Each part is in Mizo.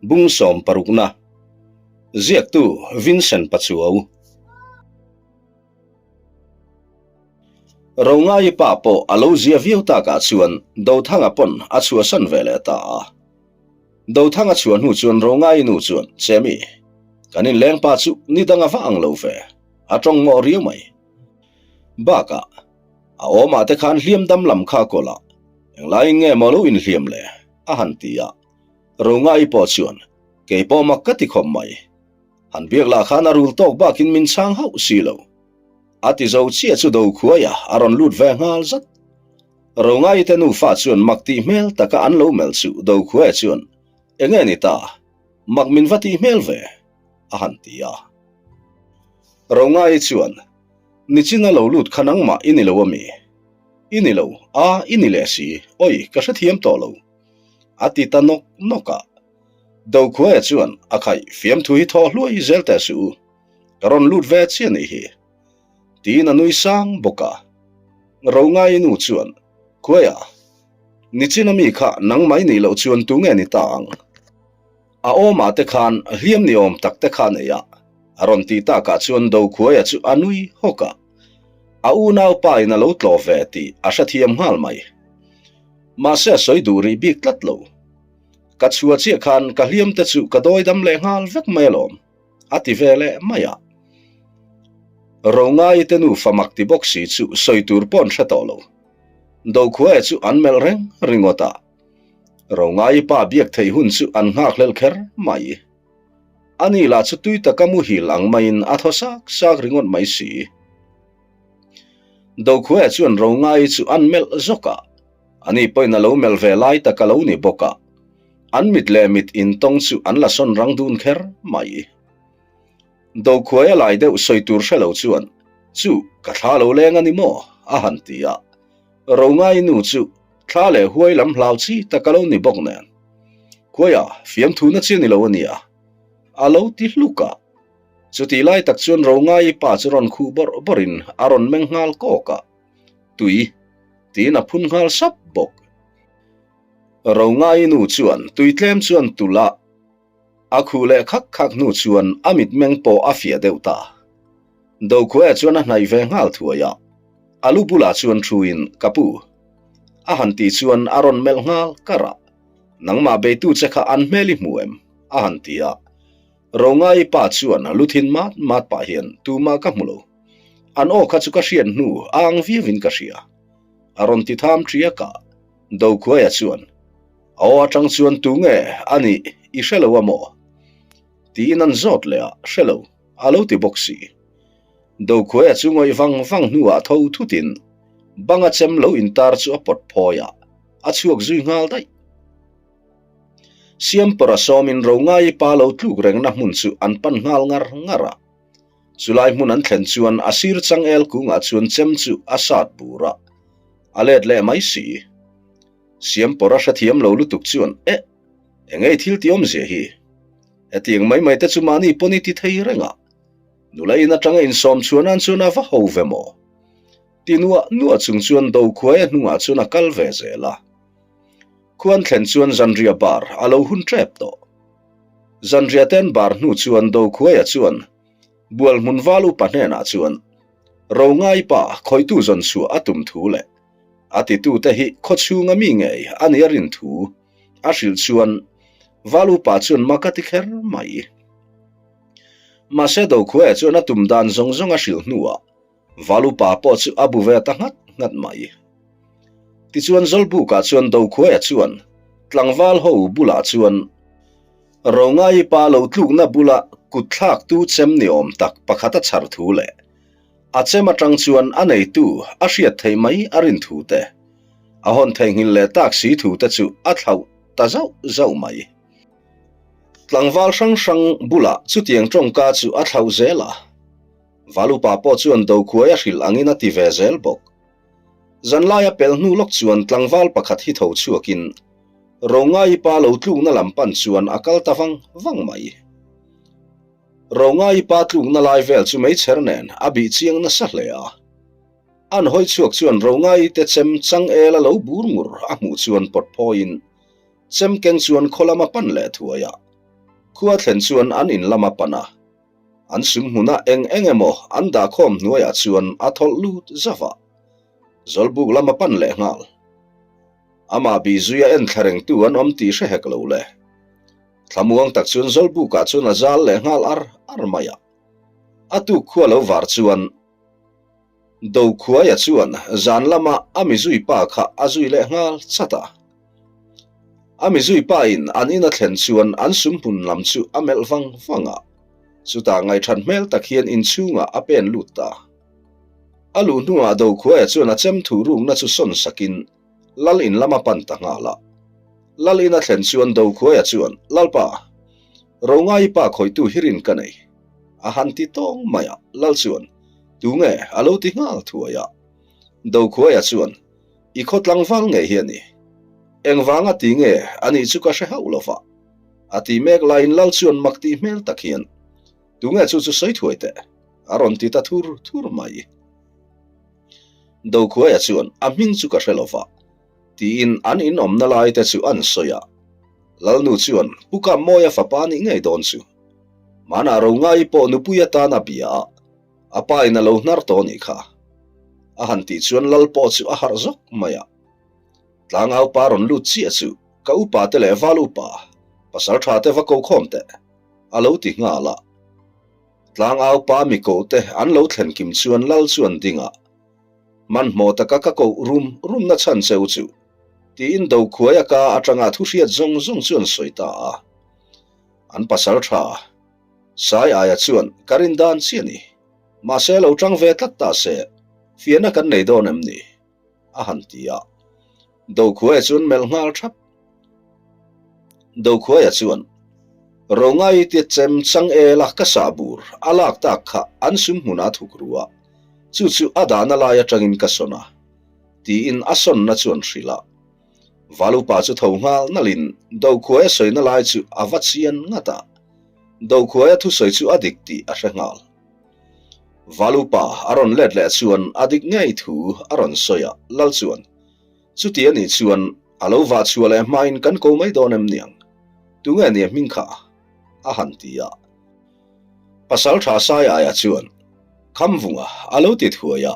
Bung sawmparukna. Ziaktu Vincent Pachuau. Rongai pa pawh a lo zia viau takah chuan Dothanga pawn a chhuahsan ve leh ta a. Dothanga chhuah hnu chuan Rongai nu chuan, Chemi, kan inleng pa chu ni dang a va ang lo ve, a tawng ngawh riau mai. Bakah, a awmah te khan hliam dam lam kha a kawl a, englaiin nge maw lo inhliam le? a han ti a. Rongai pawh chuan, Kei pawh mak ka ti khawp mai. Han biak lah khan a rul tawk bakin min chhang hauh si lo. A ti zo chiah chu do khuai a, a rawn lut ve nghal zat. Rongai te nufa chuan mak tih hmel taka an lo melh chu do khuai chuan, Enge ni ta? Mak min va tih hmel ve? a han ti a. Rongai chuan, Nichina lo lut kha nangmah i ni lo a mi? I ni lo, a i ni leh si, oi ka hrethiam tawh lo. A ti ta nawk nawk a. Dokhuaia chuan a khaih fiamthu hi thaw hluai zel teh suh u, ka rawn lut ve chiah nih hi. Tiin a nui sang bawk a. Rongai nu chuan, Khuaia, nichina mi kha nangmah i nih loh chuan tunge ni ta ang? A awmah te khan hliam ni awm tak te kha a nei a, a rawn tih takah chuan Dokhuaia chu a nui hawk a. A unaupa in a lo tlawh ve tih a hrethiam nghal mai. Mahse a sawi duh rih bik tlat lo. Ka chhuah chiah khan ka hliam te chu ka dawi dam leh nghal vek mai alawm, a ti ve leh mai a. Rongai te nufa mak ti bawk si chu sawi tur pawh an hre tawh lo. Dokhuaia chu an melh reng ringawt a. Rongai pa biak theih hun chu an nghakhlel kher mai. Ani lah chu tui taka muhil ang maiin a thaw sak sak ringawt mai si. Dokhuaia chuan Rongai chu an melh zawk a. Ani pawhin a lo melh ve lai tak a lo ni bawk a, an mit leh mit intawng chu an la sawn rang dun kher mai. Dokhuai a lai deuh sawi tur hre lo chuan, Chu, ka thla lo leng a ni maw? a han ti a. Rongai nu chu thla leh huai lam hlau chi tak a lo ni bawk nen, Khuaia, fiamthu na chi a ni lo a nia, a lo ti hluk a. Chutih lai tak chuan Rongai pa chu rawn khuh bawrh bawrhin a rawn meng nghal kawk a. Tui, tiin a phun nghal sap bawk. Rongai nu chuan tui tlem chuan tulh a, a khuh leh khak khak hnu chuan a mitmeng pawh a fiah deuh ta. Dokhuaia chuan a hnaih ve nghal thuai a, a lu bulah chuan thuin, Ka pu. A han tih chuan a rawn melh nghal kar a, Nangmah beitu che kha an hmel i hmu em? a han ti a. Rongai pa chuan lu thin mat mat pah hian, Tumah ka hmu lo. An aw kha chu ka hriat hnu a ang viauin ka hria. A rawn ti tham ṭiak a, Dokhuaia chuan, A aw aṭang chuan tu nge a nih i hre lo a maw? Tiin an zawt leh a, Hre lo, a lo ti bawk si. Dokhuaia chu ngawih vang vang hnuah tho thutin banga chem lo intar chu a pawt phawi a, a chhuak zui nghal daih. Siampawra sawmin Rongai pa lo tluk rengna hmun chu an pan nghal ngar ngar a. Chulai hmun an thlen chuan a sir changel kungah chuan chem chu a sat bur a, a let leh mai si. Siampawra hrethiam lo lutuk chuan, Eh! Engei thil ti awmzia hi? Hetiang mai mai te chu mahni pawn i ti thei reng a, nula in atanga insawm chhuah nan chuan a va ho ve maw? Ti nuah nuah chung chuan Dokhuaia hnungah chuan a kal ve zel a. Khuan thlen chuan zanriah bar a lo hun tep tawh. Zanriah ten bar hnu chuan Dokhuaia chuan bual hmun val upa hnenah chuan Rongai pa khawitu zawn chhuah a tum thu leh a titute hi khawchhunga mi ngei a nih a rin thu a hrilh chuan val upa chuan mak a ti kher mai. Mahse Dokhuaia chuan a tum dan zawng zawng a hrilh hnuah Val upa pawh chu a bu ve ta nghat nghat mai. Tichuan Zawlbukah chuan Dokhuaia chuan tlangval ho bulah chuan Rongai pa lo tlukna bula kut thlaktu chem ni awm tak pakhat a chhar thu leh a chem atang chuan a neitu a hriat theih mai a rin thu te, a hawn theihnghilh leh tak si thu te chu a thlauh ta zauh zauh mai. Tlangval hrang hrang bulah chutiang tawngka chu a thlauh zel a. Valupa pawh chuan Dokhuai a hrilh angin a ti ve zel bawk. Zanlaia pelh hnu lawk chuan tlangval pakhat hi tho chhuakin Rongai pa lo tlukna lam pan chuan a kal ta vang vang mai. Rongai pa tlukna lai vel chu meichher nen a bih chiang nasa hle a. An hawi chhuak chuan Rongai te chem changel a lo bur ngur a hmuh chuan pawt phawiin chem keng chuan khaw lam a pan leh thuai a. Khua thlen chuan an in lam a pan a, an sum hmuna eng eng emaw an dahkhawm hnuaiah chuan a thawlh lut zauh a, Zawlbuk lam a pan leh nghal. Amah bih zuia en thla rengtu an awm tih hre hek lo le. Thlamuang tak chuan Zawlbukah chuan a zal leh nghal ar ar mai a. A tuk khua lo var chuan Dokhuaia chuan zan lama a mizui pa kha a zui leh nghal chat a. A mizui pa in an in a thlen chuan an sumhmun lam chu a melh vang vang a, chutah ngaihṭhat hmel tak hian inchhungah a pen lut ta. A luh hnuah Dokhuaia chuan a chem thu rukna chu sawn sakin Lal in lam a pan ta nghal a. Lal in a thlen chuan Dokhuaia chuan, Lalpa, Rongai pa khawihtu hi rin ka nei. A han ti tawng mai a, Lal chuan, Tunge? a lo ti nghal thuai a. Dokhuaia chuan, I khaw tlangval ngei hi a ni. Engvanga ti nge a nih chu ka hre hauh lo va. A ti mek laiin Lal chuan mak tih hmel tak hian, Tunge chu chu sawi thuai teh? a rawn ti ta thur thur mai. Dokhuaia chuan, A hming chu ka hre lo va. Tiin an inawmna lai te chu an sawi a. Lalnu chuan, Pu Kammawia fapa nih ngei dawn chu. Hmanah Rongai pawh nupui atan a bia a, a pa in a lo hnar tawh nih kha. A han tih chuan Lal pawh chu a harh zawk mai a. Tlangau pa rawn lut chiah chu ka upa te leh val upa, pasal tha te va ko khawm teh, a lo ti nghal a. Tlangau pa mi koh te an lo thlen kim chuan Lal chuan ding a. Hmanhmawh taka ka koh rum rumna chhan cheu chu, tiin Dokhuaia ka atanga thu hriat zawng zawng chu an sawi ta a. An pasal tha, Sai aia chuan ka rin dan chiah a ni. Mahse lo tang ve tlat ta se, fiahna kan nei dawn em ni? a han ti a. Dokhuaia chuan melh nghal thap. Dokhuaia chuan, Rongai tia chem chang ela ka sah bur a lak tak kha an sum hmunah thuk ru a, chu chu a dahna lai atangin ka sawn a, tiin a sawnna chuan hrilh a. Valupa chu tho nghal nalhin Dokhuaia sawina lai chu a va chian ngat a, Dokhuaia thusawi chu a dik tih a hre nghal. Valupa a rawn let leh chuan a dik ngei thu a rawn sawi a, Lal chuan, Chuti a nih chuan a lo vah chhuah leh hmain kan ko mai dawn em niang? Tunge nia hming kha? a han ti a. Pasal tha Saiaia chuan, Khamvunga a lo ti thuai a.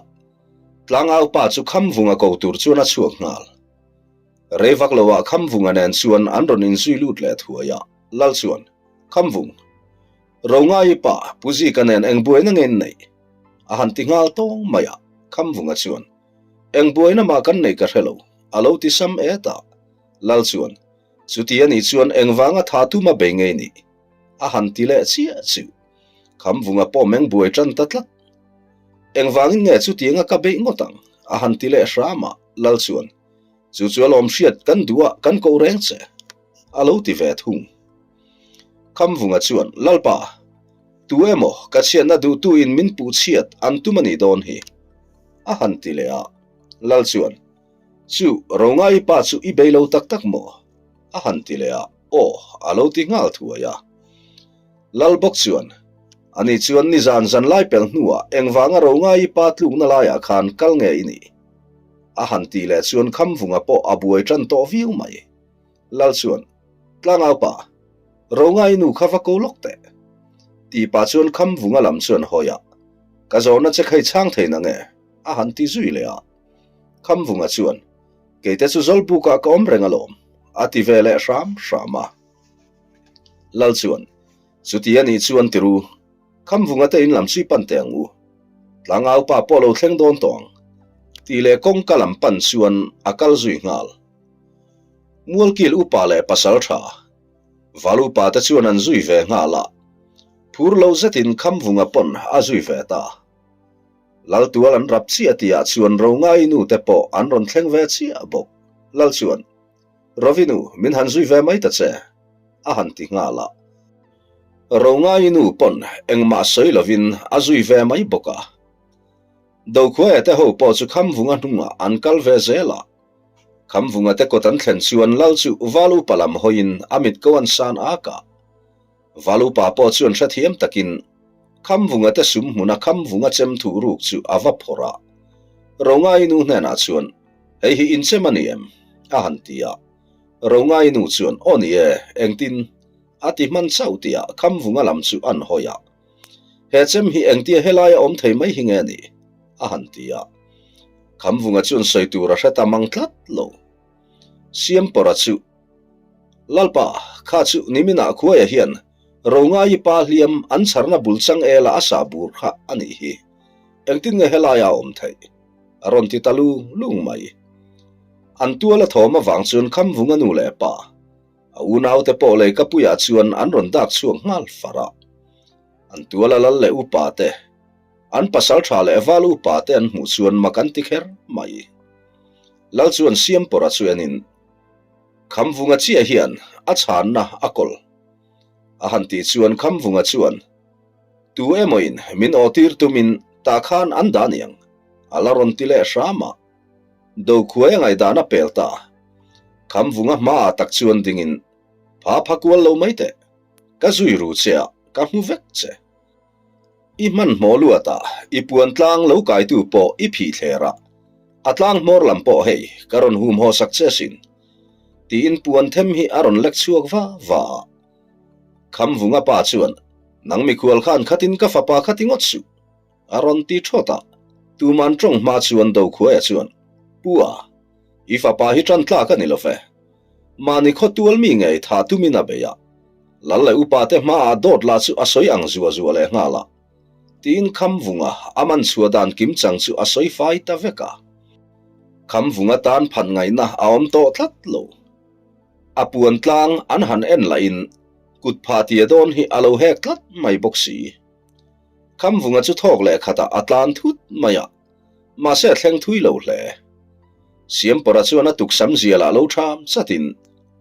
Tlangau pa chu Khamvunga ko tur chuan a chhuak nghal. Rei vak loah Khamvunga nen chuan an rawn inzui lut leh thuai a, Lal chuan, Khamvung, Rongai pa, Pu Zika nen eng buaina nge in neih? a han ti nghal tawng mai a, Khamvunga chuan, Eng buaina mah kan neih ka hre lo, a lo ti sam et a. Lal chuan, Chuti a nih chuan engvanga tha tuma bei ngei nih? a han ti leh chiah chu. Khamvunga pawh meng buai tan ta tlat. Engvangin nge chutianga ka beih ngawt ang? a han ti leh hram a, Lal chuan, Chu chu a lawm hriat kan duh a, kan koh reng che, a lo ti ve thung. Khamvunga chuan, Lalpa, tu emaw ka chhiatna duhtuin min puh chhiat an tum a nih dawn hi, a han ti leh a. Lal chuan, Chu, Rongai pa chu i bei lo tak tak maw? a han ti leh a, Aw, a lo ti nghal thuai a. Lal bawk chuan, Ani chuan nizan zan lai pelh hnuah engvanga Rongai pa tlukna laiah khan kal nge i nih? A han tih leh chuan Khamvunga pawh a buai tan tawh viau mai. Lal chuan, Tlangau pa, Rongai nu kha va ko lawk teh. Tih pah chuan Khamvunga lam chuan hawi a, Ka zawhna che khai chhang thei na nge? a han ti zui leh a. Khamvunga chuan, Keite chu Zawlbukah ka awm reng alawm, a ti ve leh hram hram a. Lal chuan, Chuti a nih chuan ti ru, Khamvunga te in lam chu i pan teh ang u. Tlangau pa pawh lo thleng dawn tawh ang, tih leh kawngka lam pan chuan a kal zui nghal. Mualkil upa leh pasal tha, Val upa te chuan an zui ve nghal a, phur lo zetin Khamvunga pawn a zui ve ta. Laltual an rap chiah tihah chuan Rongai nu te pawh an rawn thleng ve chiah bawk. Lal chuan, Rovi nu, min han zui ve mai ta che, a han ti nghal a. Rongai nu pawn engmah sawi lovin a zui ve mai bawk a. Dokhuaia te ho pawh chu Khamvunga hnungah an kal ve zel a. Khamvunga te kawt an thlen chuan Lal chu Val upa lam hawiin a mit ko an san ak a. Val upa pawh chuan hrethiam takin Khamvunga te sum hmuna Khamvunga chem thuh ruk chu a va phawrh a. Rongai nu hnenah chuan, Hei hi in chem a ni em? a han ti a. Rongai nu chuan, Aw ni e, engtin? A ti hman chauh tihah Khamvunga lam chu an hawi a. He chem hi engtia helaia awm thei mai hi nge ni? a han ti a. Khamvunga chuan sawi tur a hre ta mang tlat lo. Siampawrha chu, Lalpa, kha chu niminah khuaia hian Rongai pa hliam an chharna bul chang ela a sah bur kha a nih hi. Engtin nge helaia a awm theih? A rawn ti ta lung lung mai. An tual a thawm avang chuan Khamvunga nu leh pa, A unaute pawh lei ka puiah chuan an rawn dak chhuak nghal far a. An tuala lal leh upa te, an pasal tha leh val upa te an hmuh chuan mak an ti kher mai. Lal chuan Siampawrha chu enin, Khamvunga chiah hian a chhanna a kawl. A han tih chuan Khamvunga chuan, Tu emawin min awtir tumin tah khan an dah niang, a la rawn ti leh hram a. Dokhuai a ngaihdan a pel ta. Khamvunga hmaah tak chuan dingin, Pha pha kual lo mai teh. Ka zui ru che a, ka hmu vek che. I hmanhmawh luatah i puan tlang lo kaitu pawh i phih thler a, a tlang hmawr lam pawh hei ka rawn hum haw sak che sin. Tiin puan them hi a rawn lek chhuak va va a. Khamvunga pa chuan, Nang mikhual khan khatin ka fapa kha ti ngawt suh. A rawn ti thawt a, tuman tawng hma chuan Dokhuaia chuan, Pu a, i fapa hi tan tlak a ni lo ve. Mahni khaw tual mi ngei tha tumin a bei a, Lal leh upa te hmaah dawt lah chu a sawi ang zuah zuah leh nghal a, tiin Khamvunga a man chhuah dan kim chang chu a sawi fai ta vek a. Khamvunga tan phan ngaihna a awm tawh tlat lo. A puan tlang an han en lahin kut phah tia dawn hi a lo hek tlat mai bawk si. Khamvunga chu thawk leh khatah a tlan thut mai a, mahse a thleng thui lo hle. Siampawrha chuan a tuksam zialah lo ṭham chatin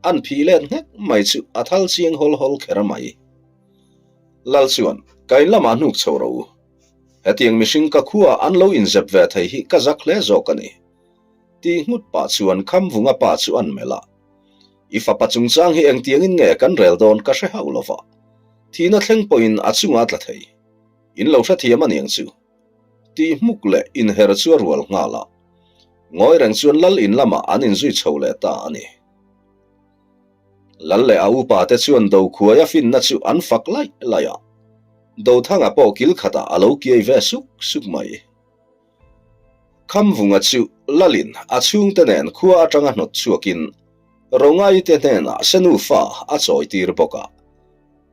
an phih let nghek mai chu a thal chiang hawl hawl kher mai. Lal chuan, Ka in lamah hnuk chho rawh u. Hetiang mihring ka khuaah an lo inzep ve thei hi ka zak hle zawk a ni. Tih nghut pah chuan Khamvunga pa chu an melh a. I fapa chungchang hi engtiangin nge kan rel dawn ka hre hauh lova. Thihna thleng pawhin a chungah tla thei. In lo hrethiam a niang chu. Tih hmuk leh inher chu a rual nghal a. Ngawi reng chuan lal in lamah an inzui chho leh ta a ni. Lal leh a upa te chuan Dokhuaia finna chu an fak laih laih a. Dothanga pawh kil khatah a lo kiai ve suk suk mai. Khamvunga chu Lalin a chhungte nen khua atanga hnawt chhuakin Rongaite hnenah Senu fa a chawitir bawk a.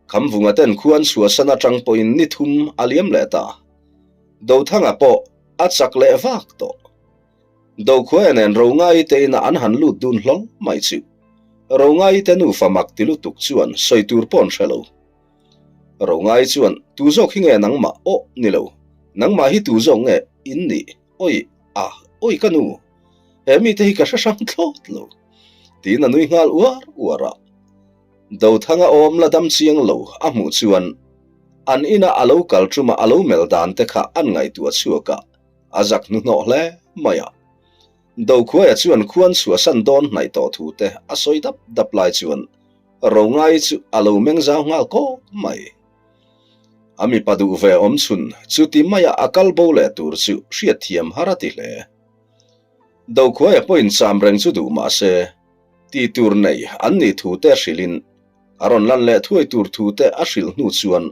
Khamvunga ten khuan chhuahsan atang pawhin ni thum a liam leh ta. Dothanga pawh a chak leh vak tawh. Dokhuaia nen Rongaite inah an han lut dun hlawl mai chu Rongaite nufa mak ti lutuk chuan sawi tur pawh an hre lo. Rongai chuan, Tu zawk hi nge nangmah? Aw, ni lo. Nangmah hi tu zawk nge in nih? Awi, a, awi ka nu. He mite hi ka hre hrang thlawt lo. Tiin a nui nghal uar uar a. Dothanga awm la dam chiang lo a hmuh chuan an ina a lo kal ṭuma a lo mel dan te kha an ngaihtuah chhuak a, a zak hnuhnawh hle mai a. Dokhuaia chuan khuan chhuahsan dawn hnaih tawh thu te a sawi dap dap lai chuan Rongai chu a lo meng zau nghal kawk mai. A mipa duh ve awm chhun chuti maia a kal bo leh tur chu hriatthiam har a ti hle. Dokhuaia pawhin cham reng chu duh mah se, ti tur nei an nih thu te hrilhin a rawn lan leh thuai tur thu te a hrilh hnu chuan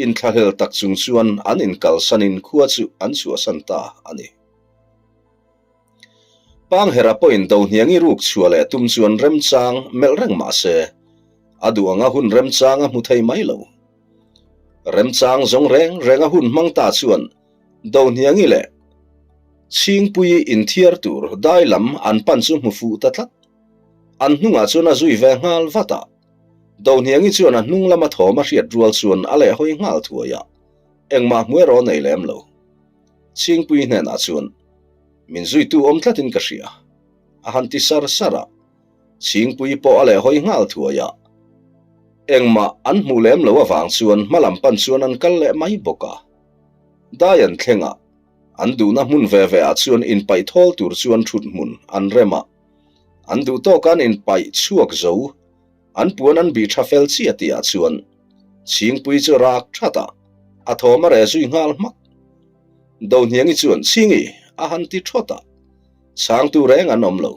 inthlahlel tak chung chuan an inkalsanin khua chu an chhuahsan ta a ni. Panghera pawhin Dohniangi ruk chhuah leh tum chuan remchang melh reng mah se, a duh anga hun remchang a hmu thei mai lo. Remchang zawng reng reng a hun hmang ta chuan Dohniangi leh Chhingpuii inthiar tur dai lam an pan chu hmu fuh ta tlat. An hnungah chuan a zui ve nghal vat a. Dohniangi chuan a hnung lama thawm a hriat rual chuan a lehhawi nghal thuai a, engmah hmu erawh nei lem lo. Chhingpuii hnenah chuan, Min zuitu awm tlatin ka hria, a han ti sar sar a. Chhingpuii pawh a lehhawi nghal thuai a. Engmah an hmuh lem lo avang chuan hma lam pan chuan an kal leh mai bawk a. Dai an thleng a, an duhna hmun ve ve ah chuan inpaih thawl tur chuan thut hmun an rem a. An duh tawk an inpaih chhuak zo, an puan an bih tha fel chiah tih ah chuan Chhingpuii chu rak that a, a thawm a reh zui nghal hmak. Dohniangi chuan Chhingi a han ti thawt a, chhangtu reng an awm lo.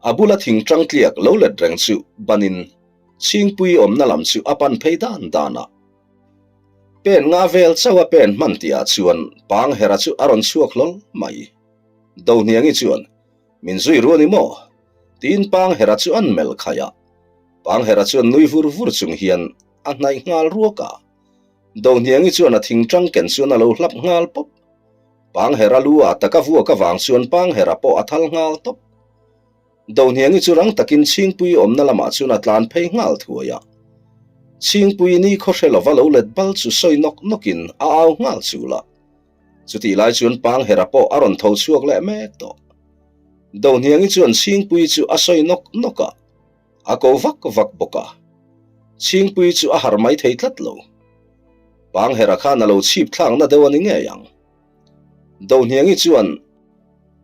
A bula thing tang tliak lo let reng chu banin. Chhingpui awmna lam chu a pan phei dan dan a. Pen nga vel chauh a pen hman tihah chuan Panghera chu a rawn chhuak hlawl mai. Dohniangi chuan, Min zui ru a ni maw? tiin Panghera chu an melh khaih a. Panghera chuan nui vur vur chung hian a hnaih nghal ruak a. Dohniangi chuan a thingtang ken chuan a lo hlap nghal pawp. Panghera lu ah taka vuak avang chuan Panghera pawh a thal nghal tawp. Dohniangi chu rang takin Chhingpui awmna lamah chuan a tlan phei nghal thuai a. Chhingpui ni khaw hre lova lo let bal chu sawi nawk nawkin a au nghal chul a. Chutih lai chuan Panghera pawh a rawn tho chhuak leh mek tawh. Dohniangi chuan Chhingpui chu a sawi nawk nawk a, a ko vak vak bawk a. Chhingpui chu a harh mai thei tlat lo. Panghera khan a lo chhip thlakna deuh a ni ngei ang. Dohniangi chuan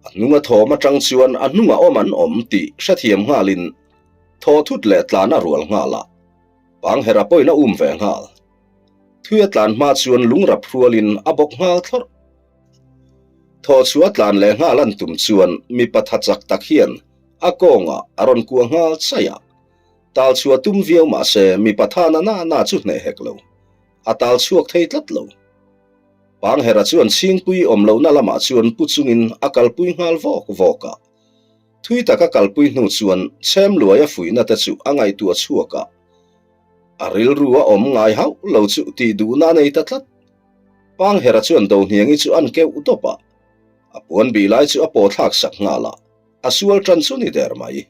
a hnunga thawm atang chuan a hnungah awm an awm tih hrethiam nghalin thaw thut leh tlan a rual nghal a, Panghera pawhin a um ve nghal. Thui a tlan hma chuan lungrap hrualin a bawk nghal thlawrh. Thaw chu a tlan leh nghal an tum chuan mipa tha chak tak hian a kawngah a rawn kuah nghal chaih a, tal chu a tum viau mahse mipa tha na na na chu hneh hek lo, a tal chhuak thei tlat lo. Panghera chuan Chhingpui awm lohna lamah chuan pu chungin a kalpui nghal vawk vawk a. Thui taka kalpui hnu chuan Chhemluaia fuihna te chu a ngaihtuah chhuak a. A rilru a awm ngai hauh lo chu tih duhna a nei ta tlat. Panghera chuan Dohniangi chu an keuh dawp a. A puan bih lai chu a paw thlak sak nghal a, a sual tan chu ni der mai.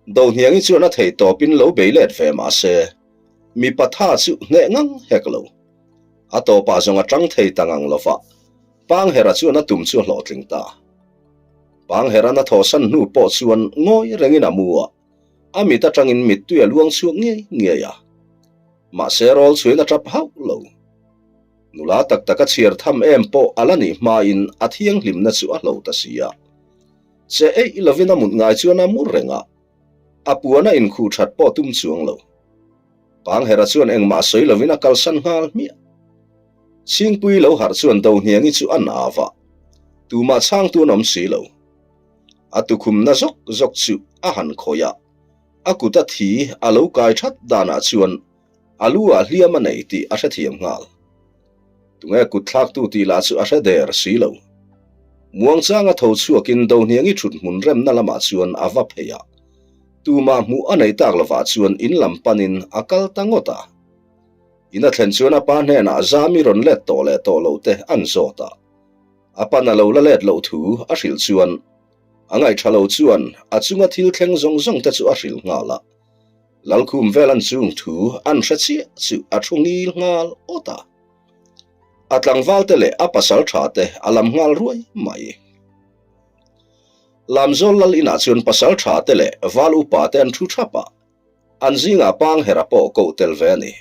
Dohniangi chuan a thei tawpin lo bei let ve mah se, mipa tha chu hneh ngang hek lo. A tawpah zawng a tang thei ta ngang lova, Panghera chuan a tum chu a hlawhtling ta. Panghera'n a thawhsan hnu pawh chuan ngawi rengin a mu a, a mit atangin mittui a luang chhuak ngei ngei a. Mahse rawl chhuin a tap hauh lo. Nula tak tak a chhiar tham em pawh a la nih hmain a thianghlimna chu a hlo ta si a. Che eih lovin a mut ngai chuan a mu reng a, a puan a inkhuh that pawh tum chuang lo. Panghera chuan engmah sawi lovin a kalsan nghal hmiah. Chhingpui lo harh chuan Dohniangi chu a na va, tumah chhangtu an awm si lo. A tukhumna zawk zawk chu a han khawih a, a kut a thi a lo kai that danah chuan a lu ah hliam a nei tih a hrethiam nghal. Tunge kut thlaktu tih lah chu a hre der si lo. Muangchanga tho chhuakin Dohniangi thut hmun remna lamah chuan a va phei a, tumah hmuh a nei tak lovah chuan in lam panin a kal ta ngawt a. In a thlen chuan a pa hnenah Zami rawn let tawh leh tawh loh te an zawt a. A pan a lo la let loh thu a hrilh chuan a ngaihṭha lo chuan a chunga thil thleng zawng zawng te chu a hrilh nghal a. Lalkhum vel an chung thu an hre chiah chu a thu ngil nghal awt a. A tlangval te leh a pasal tha te a lam nghal ruai mai. Lamzawl lal inah chuan pasal tha te leh val upa te an thu thap a, an zingah Panghera pawh koh tel ve a ni.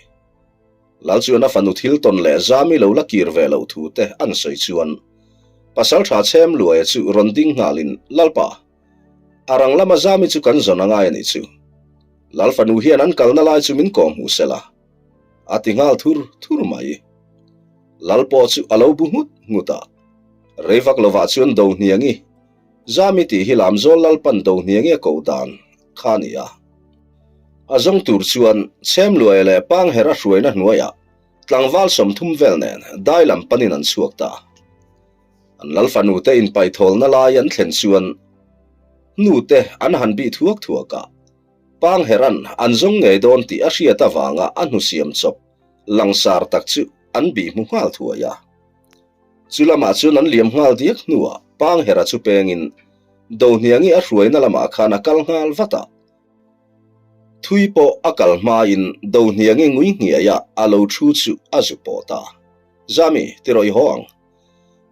Lal chuan a fanu thil tawn leh zami lo la kir ve loh thu te an sawi chuan pasal tha chhem luaia chu rawn ding nghalin Lalpa, A rang lama zami chu kan zawn a ngai a nih chu. Lal fanu hian an kalna lai chu min kawng hmuh sela. A ti nghal thur thur mai. Lal pawh chu a lo bu nghut nghut a. Rei vak lovah chuan Dohniangi, Zami tih hi Lamzawl Lalpan Dohniangi a koh dan kha a ni a. A zawng tur chuan Chhemluaia leh Panghera hruaina hnuaiah tlangval 30 vel nen dai lam panin an chhuak ta. An lal fanute inpaithawlna lai an thlen chuan hnute an han bih thuak thuak a, Pangheran an zawng ngei dawn tih a hriat avanga a hnusiam chawp langsar tak chu an bih hmu nghal thuai a. Chu lamah chuan an liam nghal diak hnuah Panghera chu pengin Dohniangi a hruaina lamah khan a kal nghal vat a. Thui pawh a kal hmain Dohniangi ngui nghiaia a lo thu chu a zu pawh ta. Zami, ti rawh i haw ang.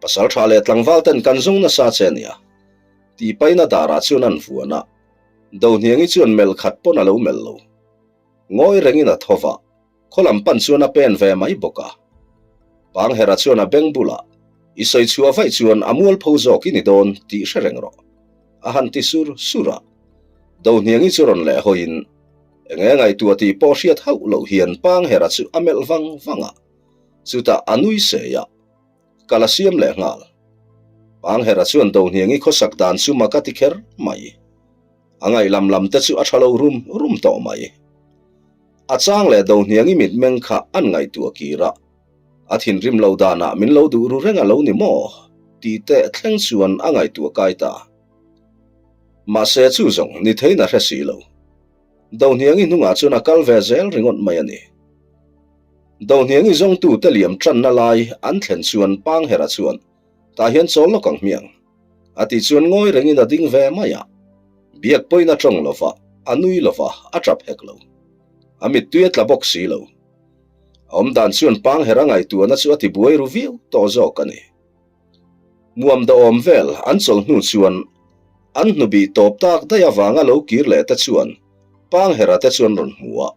Pasal tha leh tlangval ten kan zawng nasa che ania. Tih paina darah chuan an vuan a. Dohniangi chuan melh khat pawn a lo melh lo. Ngawi rengin a tho va, khaw lam pan chuan a pen ve mai bawk a. Panghera chuan a beng bulah, I sawi chhuah vaih chuan a mualpho zawk i ni dawn tih hre reng rawh. A han ti sur sur a. Dohniangi chu rawn leh hawiin, Enge ngaihtuah tih pawh hriat hauh loh hian Panghera chu a melh vang vang a. Chutah a nui sei a, ka la siam leh nghal. Panghera chuan Dohniangi khawsak dan chu mak a ti kher mai. A ngaih lam lam te chu a tha lo rum rum tawh mai. A chang leh Dohniangi mitmeng kha an ngaihtuah kir a, a thinrim lo danah min lo duh ru reng a lo ni maw? tih teh thleng chuan a ngaihtuah kai ta. Mahse chu zawng ni theiin a hre si lo. Dohniangi hnungah chuan a kal ve zel ringawt mai a ni. Dohniangi zawngtute liam tanna lai an thlen chuan Panghera chuan tah hian chawl lawk ang hmiang. A tih chuan ngawi rengin a ding ve mai a. Biak pawhin a tawng lo va, a nui lo va, a tap hek lo. A mittui a tla bawk si lo. A awmdan chuan Panghera ngaihtuahna chu a ti buai ru viau tawh zawk a ni. Nuam dawhawm vel an chawlh hnu chuan an hnubih tawp tak daih avanga lo kir leh te chuan Panghera te chuan rawn hmu a.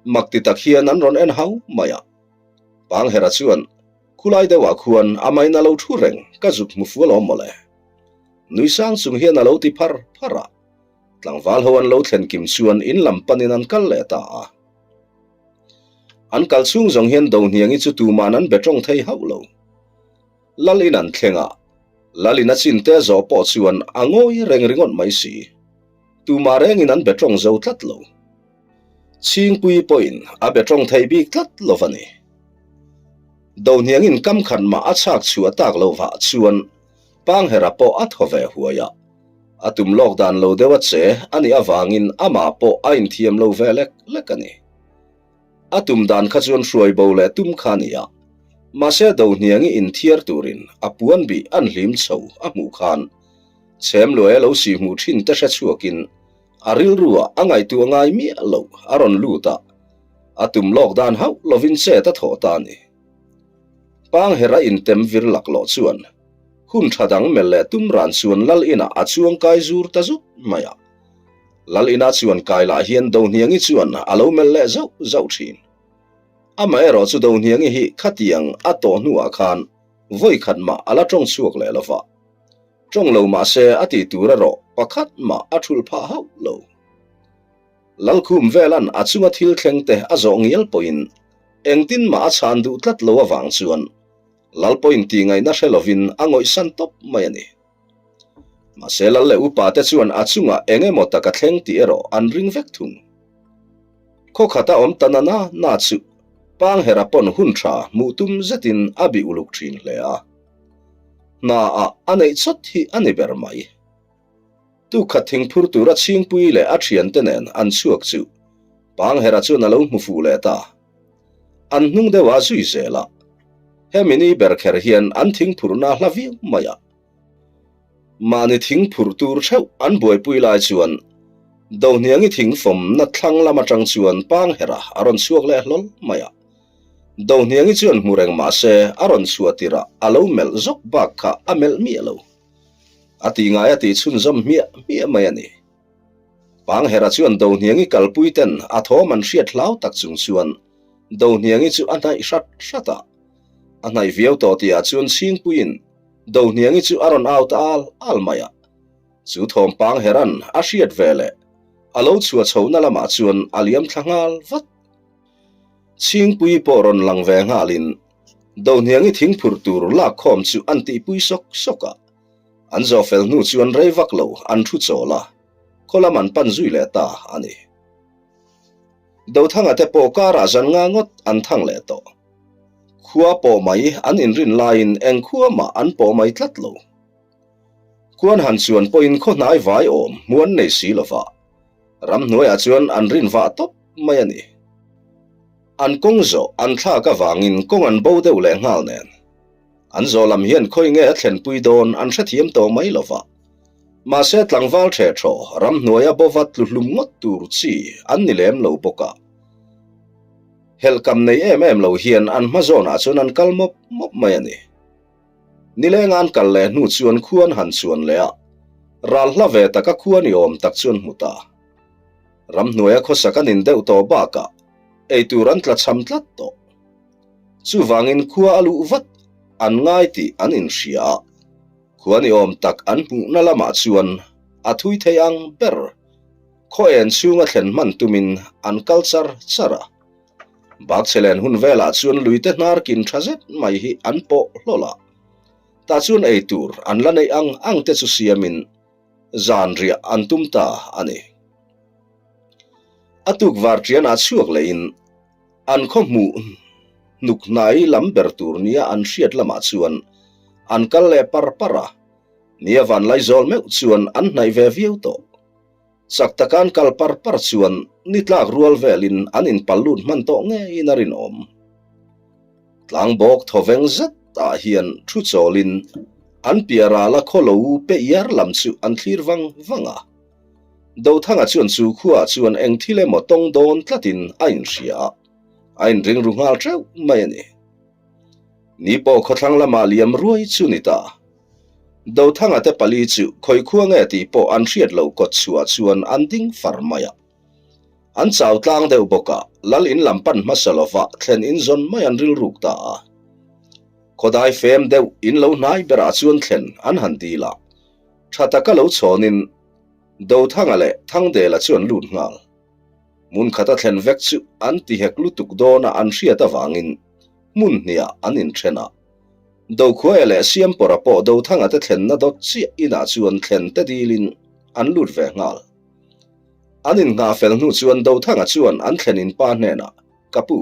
Mak ti tak hian an rawn en hau mai a. Panghera chuan Khulai deuhah khuan a main a lo thu reng ka zuk hmu fual awm mawle. Nui sang chung hian a lo ti phar phar a. Tlangval ho an lo thlen kim chuan in lam panin an kal leh ta a. An kal chhung zawng hian Dohniangi chu tuman an be tawng thei hauh lo. Lal in an thleng a, Lal in a chin te zawh pawh chuan a ngawi reng ringawt mai si. Tumah rengin an be tawng zo tlat lo. Chhingpui pawhin a be tawng thei bik tlat lo va ni. Dohniangin kam khat mah a chhak chhuah tak lo vah chuan Panghera pawh a thaw ve huai a. A tum lawk dan lo deuh a che a nih avangin amah pawh a inthiam lo ve lek lek a ni. A tum dan kha chuan hruai bo leh tum kha a ni a, mahse Dohniangi inthiar turin a puan bih an hlim chho a hmuh khan chhem luai a lo si hmuh thin te hre chhuakin a rilruah a ngaihtuah ngai miah lo a rawn lut a, a tum lawk dan hauh lovin chet a thawh ta a ni. Panghera intem vir laklawh chuan hun tha dang melh leh tum ran chuan Lal inah a chuang kai zur ta zut mai a. Lal ina chuan kai lah hian Dohniangi chuan a lo melh leh zauh zauh thin. Amaherawh chu Dohniangi hi khatiang a tawh hnuah khan vawi khat mah a la tawng chhuak leh lo va. Tawng lo mah se a tih tur erawh pakhat mah a thulh phah hauh lo. Lalkhum velan a chunga thil thleng te a zawh ngial pawhin engtin mah a chhan duh tlat lo avang chuan Lal pawhin tih ngaihna hre lovin a ngawihsan tawp mai a ni. Mahse Lal leh upa te chuan a chungah eng emaw tak a thleng tih erawh an ring vek thung. Khaw khata awm ta na na na chu Panghera pawn hun tha hmuh tum zetin a bih uluk thin hle a. Hna ah a neih chawt hi a ni ber mai. Tukhat thingphur tura Chhingpui leh a thiante nen an chhuak chu Panghera chuan a lo hmu fuh leh ta. An hnung deuh a zui zel a. Hemi ni ber kher hian an thingphurhna hla viau mai a. Mahni thingphurh tur theuh an buaipui lai chuan Dohniangi thingfawmna thlang lam atang chuan Panghera a rawn chhuak leh hlawl mai a. Dohniangi chuan hmu reng mah se a rawn chhuah tirah a lo melh zawk bak kha a melh miah lo. A tih ngai a tih chhunzawm hmiah hmiah mai a ni. Panghera chuan Dohniangi kalpui ten a thawm an hriat hlau tak chung chuan Dohniangi chu a hnaih hrat hrat a. A hnaih viau tawh tihah chuan Chhingpuiin Dohniangi chu a rawn au ta al al mai a. Chu thawm Panghera'n a hriat ve leh a lo chhuah chhohna lamah chuan a liam thla nghal vat. Chhingpui pawh rawn lang ve nghalin Dohniangi thingphurh tur lakkhawm chu an tihpui sawk sawk a. An zawh fel hnu chuan rei vak lo an thu chawl a, khaw lam an pan zui leh ta a ni. Dothanga te pawh karah zan nga ngawt an thang leh tawh. Khua pawh mai an inrin laiin eng khua mah an pawh mai tlat lo. Khuan han chuan pawhin khaw hnai vai awm hmu an nei si lova, ramhnuaiah chuan an rin vah tawp mai a ni. An kawng zawh an thlak avangin kawng an bo deuh leh nghal nen. An zawh lam hian khawi nge a thlenpui dawn an hrethiam tawh mai lo va. Mahse tlangval ṭhe ṭhaw ramhnuaia bova tlu hlum ngawt tur chi an ni lem lo bawk a. Helhkam nei em em lo hian an hma zawnah chuan an kal mawp mawp mai a ni. Nilenga an kal leh hnu chuan khua an han chuan leh a, ral hla ve taka khua ni awm tak chuan hmu ta. Ramhnuaia khawsak an in deuh tawh bakah eitur an tlachham tlat tawh. Chuvangin khua a luh vat an ngai tih an inhria a, khua ni awm tak an hmuhna lamah chuan a thui thei ang ber. Khaw en chhunga thlen hman tumin an kal char char a. Bakchhelen hun velah chuan luite hnar kin tha zet mai hi an pawh hlawl a. Tah chuan ei tur an la neih ang ang te chu siamin zan riah an tum ta a ni. A tuk var ṭianah chhuak lehin an khaw hmuh hnuk hnai lam ber tur nia an hriat lamah chuan an kal leh par par a, nia vanlaizawl meuh chuan an hnaih ve viau tawh. Chak taka an kal par par chuan ni tlak rual velin an inpal lut hman tawh ngeiin a rinawm. Tlangbawk thawveng zet ah hian thu chawlin an piah rala khaw lo pe iar lam chu an thlir vang vang a. Dothanga chuan chu khuaah chuan eng thil emaw tawng dawn tlatin a inhria a, a inring ru nghal teuh mai a ni. Ni pawh khawthlang lamah liam ruai chu ni ta. Dothanga te pali chu khawi khua nge tih pawh an hriat loh kawt chhuah chuan an ding far mai a. An chau tlang deuh bawk a, lal in lam pan hmasa lova thlen in zawn mai an rilruk ta a. Khawdai fem deuh in lo hnai berah chuan thlen an han dil a, tha taka lo chhawnin Dothanga leh Thangdela chu an lut nghal. Hmun khata thlen vek chu an ti hek lutuk dawna an hriat avangin hmun hniah an inthen a. Dokhuaia leh Siampawra pawh Dothanga te thlenna dawt chiah inah chuan thlen te dilin an lut ve nghal. An innghah fel hnu chuan Dothanga chuan an thlen in pa hnenah, Ka pu,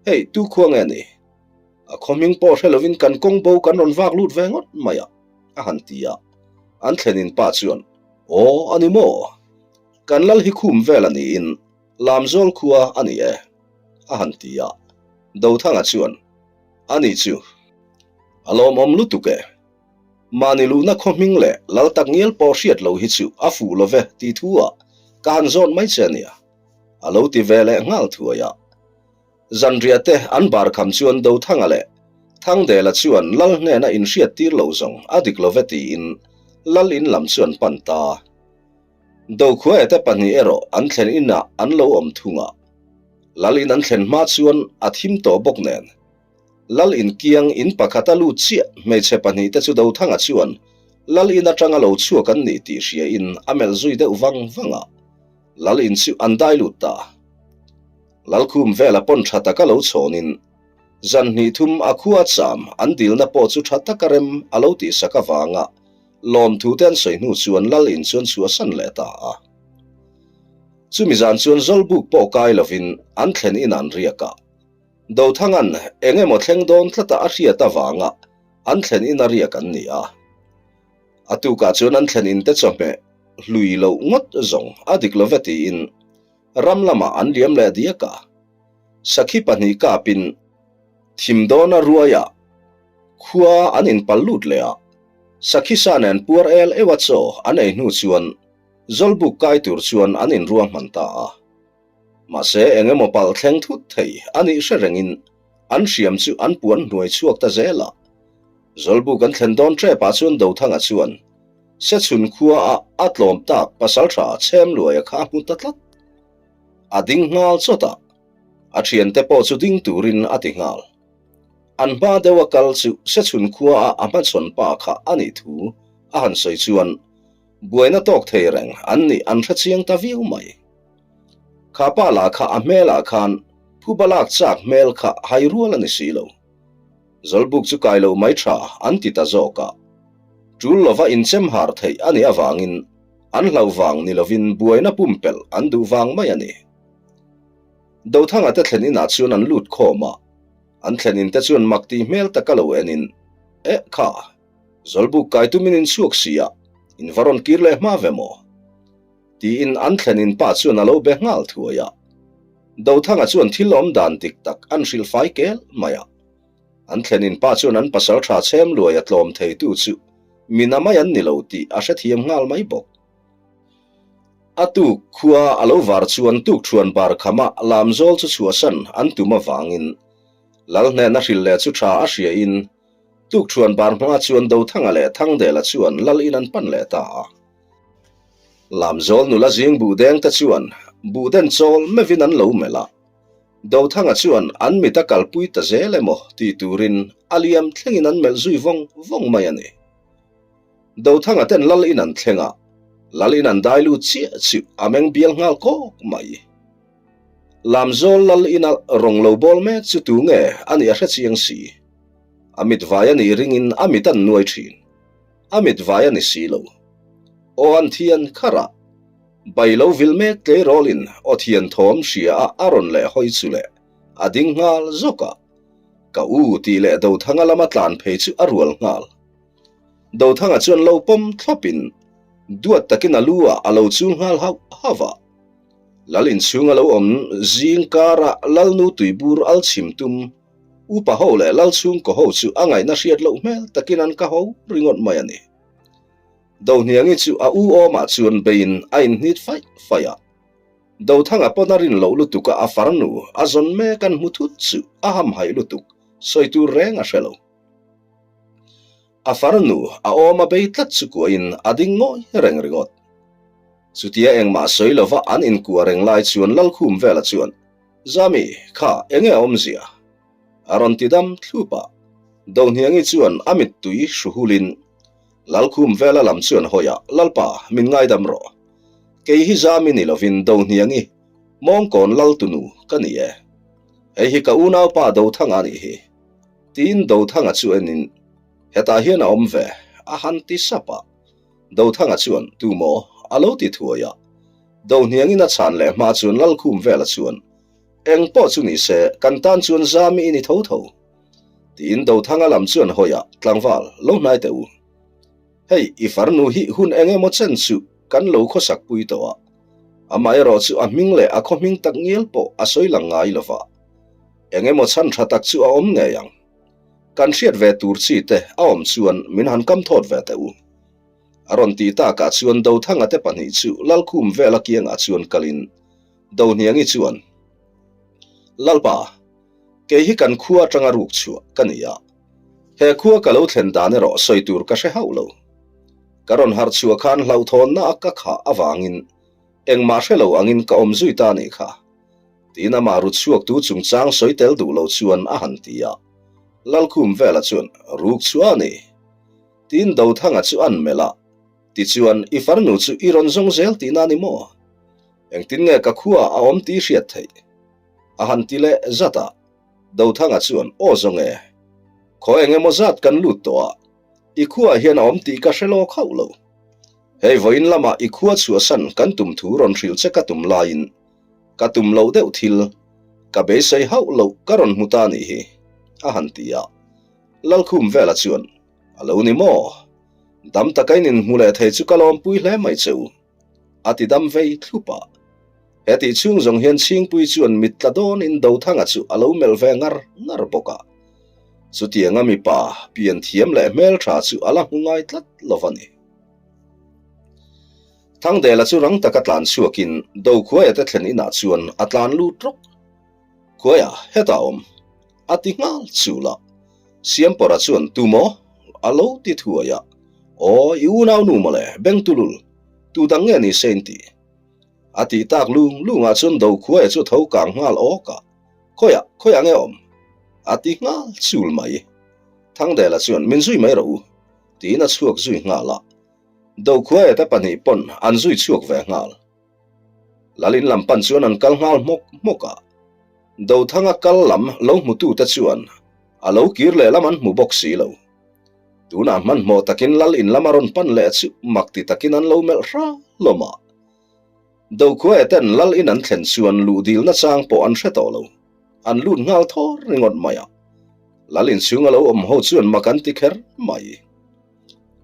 hei tu khua nge ni? A khaw hming pawh hre lovin kan kawng bo kan rawn vak lut ve ngawt mai a, a han ti a. An thlen in pa chuan, Aw, a ni maw? Kan lal hi khum vel a niin Lamzawl khua a ni e, a han ti a. Dothanga chuan, A ni chu, a lawmawm lutuk e. Mahni luhna khaw hming leh lal tak ngial pawh hriat loh hi chu a fuh lo ve tih thu ah ka han zawt mai che ania, a lo ti ve leh nghal thuai a. Zanriah te an bar kham chuan Dothanga leh Thangdela chuan lal hnena inhriat tir lo zawng a dik lo ve tiin lal in lam chu an pan ta. Dokhuaia te pahnih erawh an thlen inah an lo awm thung a. Lal in an thlen hma chuan a thim tawh bawk nen Lal in kiang in pakhat a lut chiah hmeichhe pahnihte chu Dothanga chuan Lal in atanga lo chhuak an nih tih hria in a melh zui deuh vang vang a, Lal in chu an dai lut ta. Lal khum vela pawn tha taka lo chhawn in zan hnih thum a khua cham an dilna pawh chu tha taka rem a lo tihsak avanga lawmthu te an sawi hnu chuan Lal in chuan chhuahsan leh ta a. Chumi zan chuan Zawlbuk pawh kai lovin an thlen in an riak a. Dothanga'n eng emaw thleng dawn tlata a hriat avanga an thlen in a riak an ni a. A tukah chuan an thlen in te chawhmeh hlui loh ngawt zawng a dik lo ve tiin ram lamah an liam leh diak a. Sakhi pahnih kapin thim dawna ruaiah khua an inpal lut leh a, sakhi sa nen puar el eua chaw an ei hnu chuan Zawlbuk kai tur chuan an inruahman ta a. Mahse, eng emaw palh thleng thut thei a nih hre rengin an hriam chu an puan hnuai chhuak ta zel a. Zawlbuk an thlen dawn ṭepah chuan Dothanga chuan Sechhun khuaah a tlawm tak pasalṭha Chhemluaia kha a hmu ta tlat. A ding nghal chawt a, a ṭhiante pawh chu ding turin a ti nghal. An hma deuha kal chu Sechhun khuaah a hmachhawn pa kha a nih thu a han sawi chuan buaina tawk thei reng an nih an hrechiang ta viau mai. Kha pa lah kha a hmelah khan phuba lak chak hmel kha hai rual a ni si lo. Zawlbuk chu kai loh mai tha an ti ta zawk a. Tul lova inchem har theih a nih avangin an hlauh vang ni lovin buaina pumpelh an duh vang mai a ni. Dothanga te thlen inah chuan an lut khawm a, an thlen in te chuan mak tih hmel taka lo enin, Eh kha, Zawlbuk kai tumin in chhuak si a, in va rawn kir leh hma ve maw? Tiin an thlenin pa chuan a lo be nghal thuai a. Dothanga chuan thil awm dan dik tak an hrilh fai kel mai a. An thlenin pa chuan an pasal tha chhem luai a tlawm theitu chu mina mai an ni lo tih a hrethiam nghal mai bawk. A tuk khua a lo var chuan tukṭhuan bar khama lamzawl chu chhuahsan an tum avangin Lal hnena hrilh leh chu tha a hriain tukṭhuan bar hmanga chuan Dothanga leh Thangdela chuan Lal in an pan leh ta a. Lamzawl nula zing buhdeng te chuan buhden chawl meuhin an lo melh a, Dothanga chuan an mit a kalpui ta zel emaw tih turin a liam thlengin an melh zui vawng vawng mai a ni. Dothanga ten lal in an thleng a, lal in an dai lut chiah chu a meng bial nghal kawk mai. Lamzawl lal ina rawng lo bawl mek chu tu nge a nih a hre chiang si. A mit vai a nih ringin a mit an nuai thin. A mit vai a ni si lo. Aw an thian kharah. Bai lo vil mek tleirawlin aw thian thawm hria a a rawn leh hawi chu leh a ding nghal zawk a. Ka u tih leh Dothanga lama tlan phei chu a rual nghal. Dothanga chuan lo pawm thlawpin duat takin a lu ah a lo chul nghal hauh hauh a. Lal inchhung a lo awm zing kara Lalnu tuibur al chhim tum upa ho leh Lal chhungkaw ho chu a ngaihna hriat loh hmel takin an ka ho ringawt mai a ni. Dohniangi chu a u awmah chuan beiin a inhnit faih faih a. Dothanga pawn a rin loh lutuk a a farnu a zawn mek an hmu thut chu a hamhaih lutuk sawi tur reng a hre lo. A farnu a awm a bei tlat chu kuahin a ding ngawi reng ringawt. Chutia engmah sawi lova an inkuah reng lai chuan Lalkhum vela chuan, Zami, kha enge a awmzia? A rawn ti dam thlup a. Dohniangi chuan a mittui hru hulin Lalkhum vela lam chuan hawi a, Lalpa, min ngaidam rawh. Kei hi Zami ni lovin Dohniangi, Mawngkawn Laltunu ka ni e. Hei hi ka unaupa Dothanga a nih hi. Tiin Dothanga chu enin, Hetah hian a awm ve, a han ti sap a. Dothanga chuan, Tu maw? a lo ti thuai a. Dohniangin a chhan leh hma chuan Lalkhum vela chuan, Eng pawh chu ni se, kan tan chuan Zami i ni tho tho. Tiin Dothanga lam chuan hawi a, Tlangval, lo hnai teh u. Hei, i farnu hi hun eng emaw chen chu kan lo khawsak pui tawh a. Amaherawh chu a hming leh a khaw hming tak ngial pawh a sawi lang ngai lo va. Eng emaw chhan tha tak chu a awm ngei ang. Kan hriat ve tur chi te a awm chuan min han kam thawt ve teh u. A rawn tih takah chuan Dothanga te pahnih chu Lalkhum vela kiangah chuan kalin Dohniangi chuan, Lalpa, kei hi kan khua atanga ruk chhuah ka ni a, he khua ka lo thlen dan erawh sawi tur ka hre hauh lo. Ka rawn harh chhuah khan hlauhthawnna a ka khah avangin engmah hre lo angin ka awm zui ta a nih kha. Tiin amah rut chhuaktu chungchang sawi tel duh lo chuan a han ti a. Lalkhum vela chuan, Ruk chhuah a ni. Tiin Dothanga chu an melh a, Tichuan, i farnu chu i rawn zawng zel tihna a ni maw? Engtin nge ka khuaah a awm tih hriat theih? A han ti leh zat a. Dothanga chuan, Aw zawng e. Khaw eng emaw zat kan lut tawh a, i khuaah hian a awm tih ka hre lawk hauh lo. Hei vawiin lamah i khua chhuahsan kan tum thu rawn hrilh che ka tum laiin ka tum loh deuh thil ka beisei hauh loh ka rawn hmu ta nih hi, a han ti a. Lalkhum vela chuan, A lo ni maw? Dam taka in inhmu leh thei chu ka lawmpui hle mai che u, a ti dam vei thlup a. Hetih chhung zawng hian Chhingpui chuan mit tla dawnin Dothanga chu a lo melh ve ngar ngar bawk a. Chutianga mipa pian thiam leh hmeltha chu a la hmu ngai tlat lo va ni. Thangdela chu rang taka tlan chhuakin Dokhuaia te thlen inah chuan a tlan lut rawk. Khuaia, hetah awm, a ti nghal chul a. Siampawra chuan, Tu maw? a lo ti thuai a. Aw, i unaunu mawle, Bengtulul, tu dang nge ni se in ti? A tih tak lung lungah chuan Dokhuaia chu a tho kang nghal awk a. Khawiah, khawiah nge awm? a ti nghal chul mai. Thangdela chuan, Min zui mai rawh u, tiin a chhuak zui nghal a. Dokhuaia te pahnih pawn an zui chhuak ve nghal. Lalin lam pan chuan an kal nghal hmawk hmawk a. Dothanga kal lam lo hmutute chuan a lo kir leh lam an hmu bawk si lo. Tunah hmanhmawh takin Lal in lam a rawn pan leh chu mak ti takin an lo melh hra hlawm a. Dokhuaia ten Lal in an thlen chuan luh dilna chang pawh an hre tawh lo. An lut nghal thawr ringawt mai a. Lal in chhunga lo awm ho chuan mak an ti kher mai.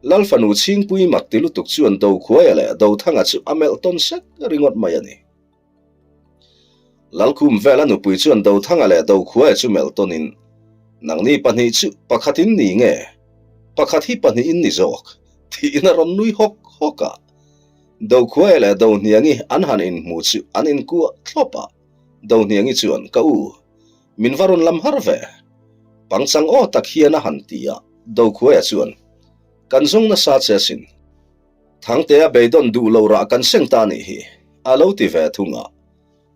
Lal fanu Chhingpui mak ti lutuk chuan Dokhuaia leh Dothanga chu a melh tawn sek ringawt mai a ni. Lalkhum vela nupui chuan Dothanga leh Dokhuaia chu melh tawnin, Nangni pahnih chu pakhat in ni nge? Pakhat hi pahnih in ni zawk? tiin a rawn nui hawk hawk a. Dokhuaia leh Dohniangi an han inhmu chu an inkuah thlawp a. Dohniangi chuan, Ka u, min va rawn lam har ve. Pangchang aw tak hian a han ti a, Dokhuaia chuan, Kan zawng nasa che asin. Thangtea beidawn duh lo rah kan seng ta nih hi, a lo ti ve thung a.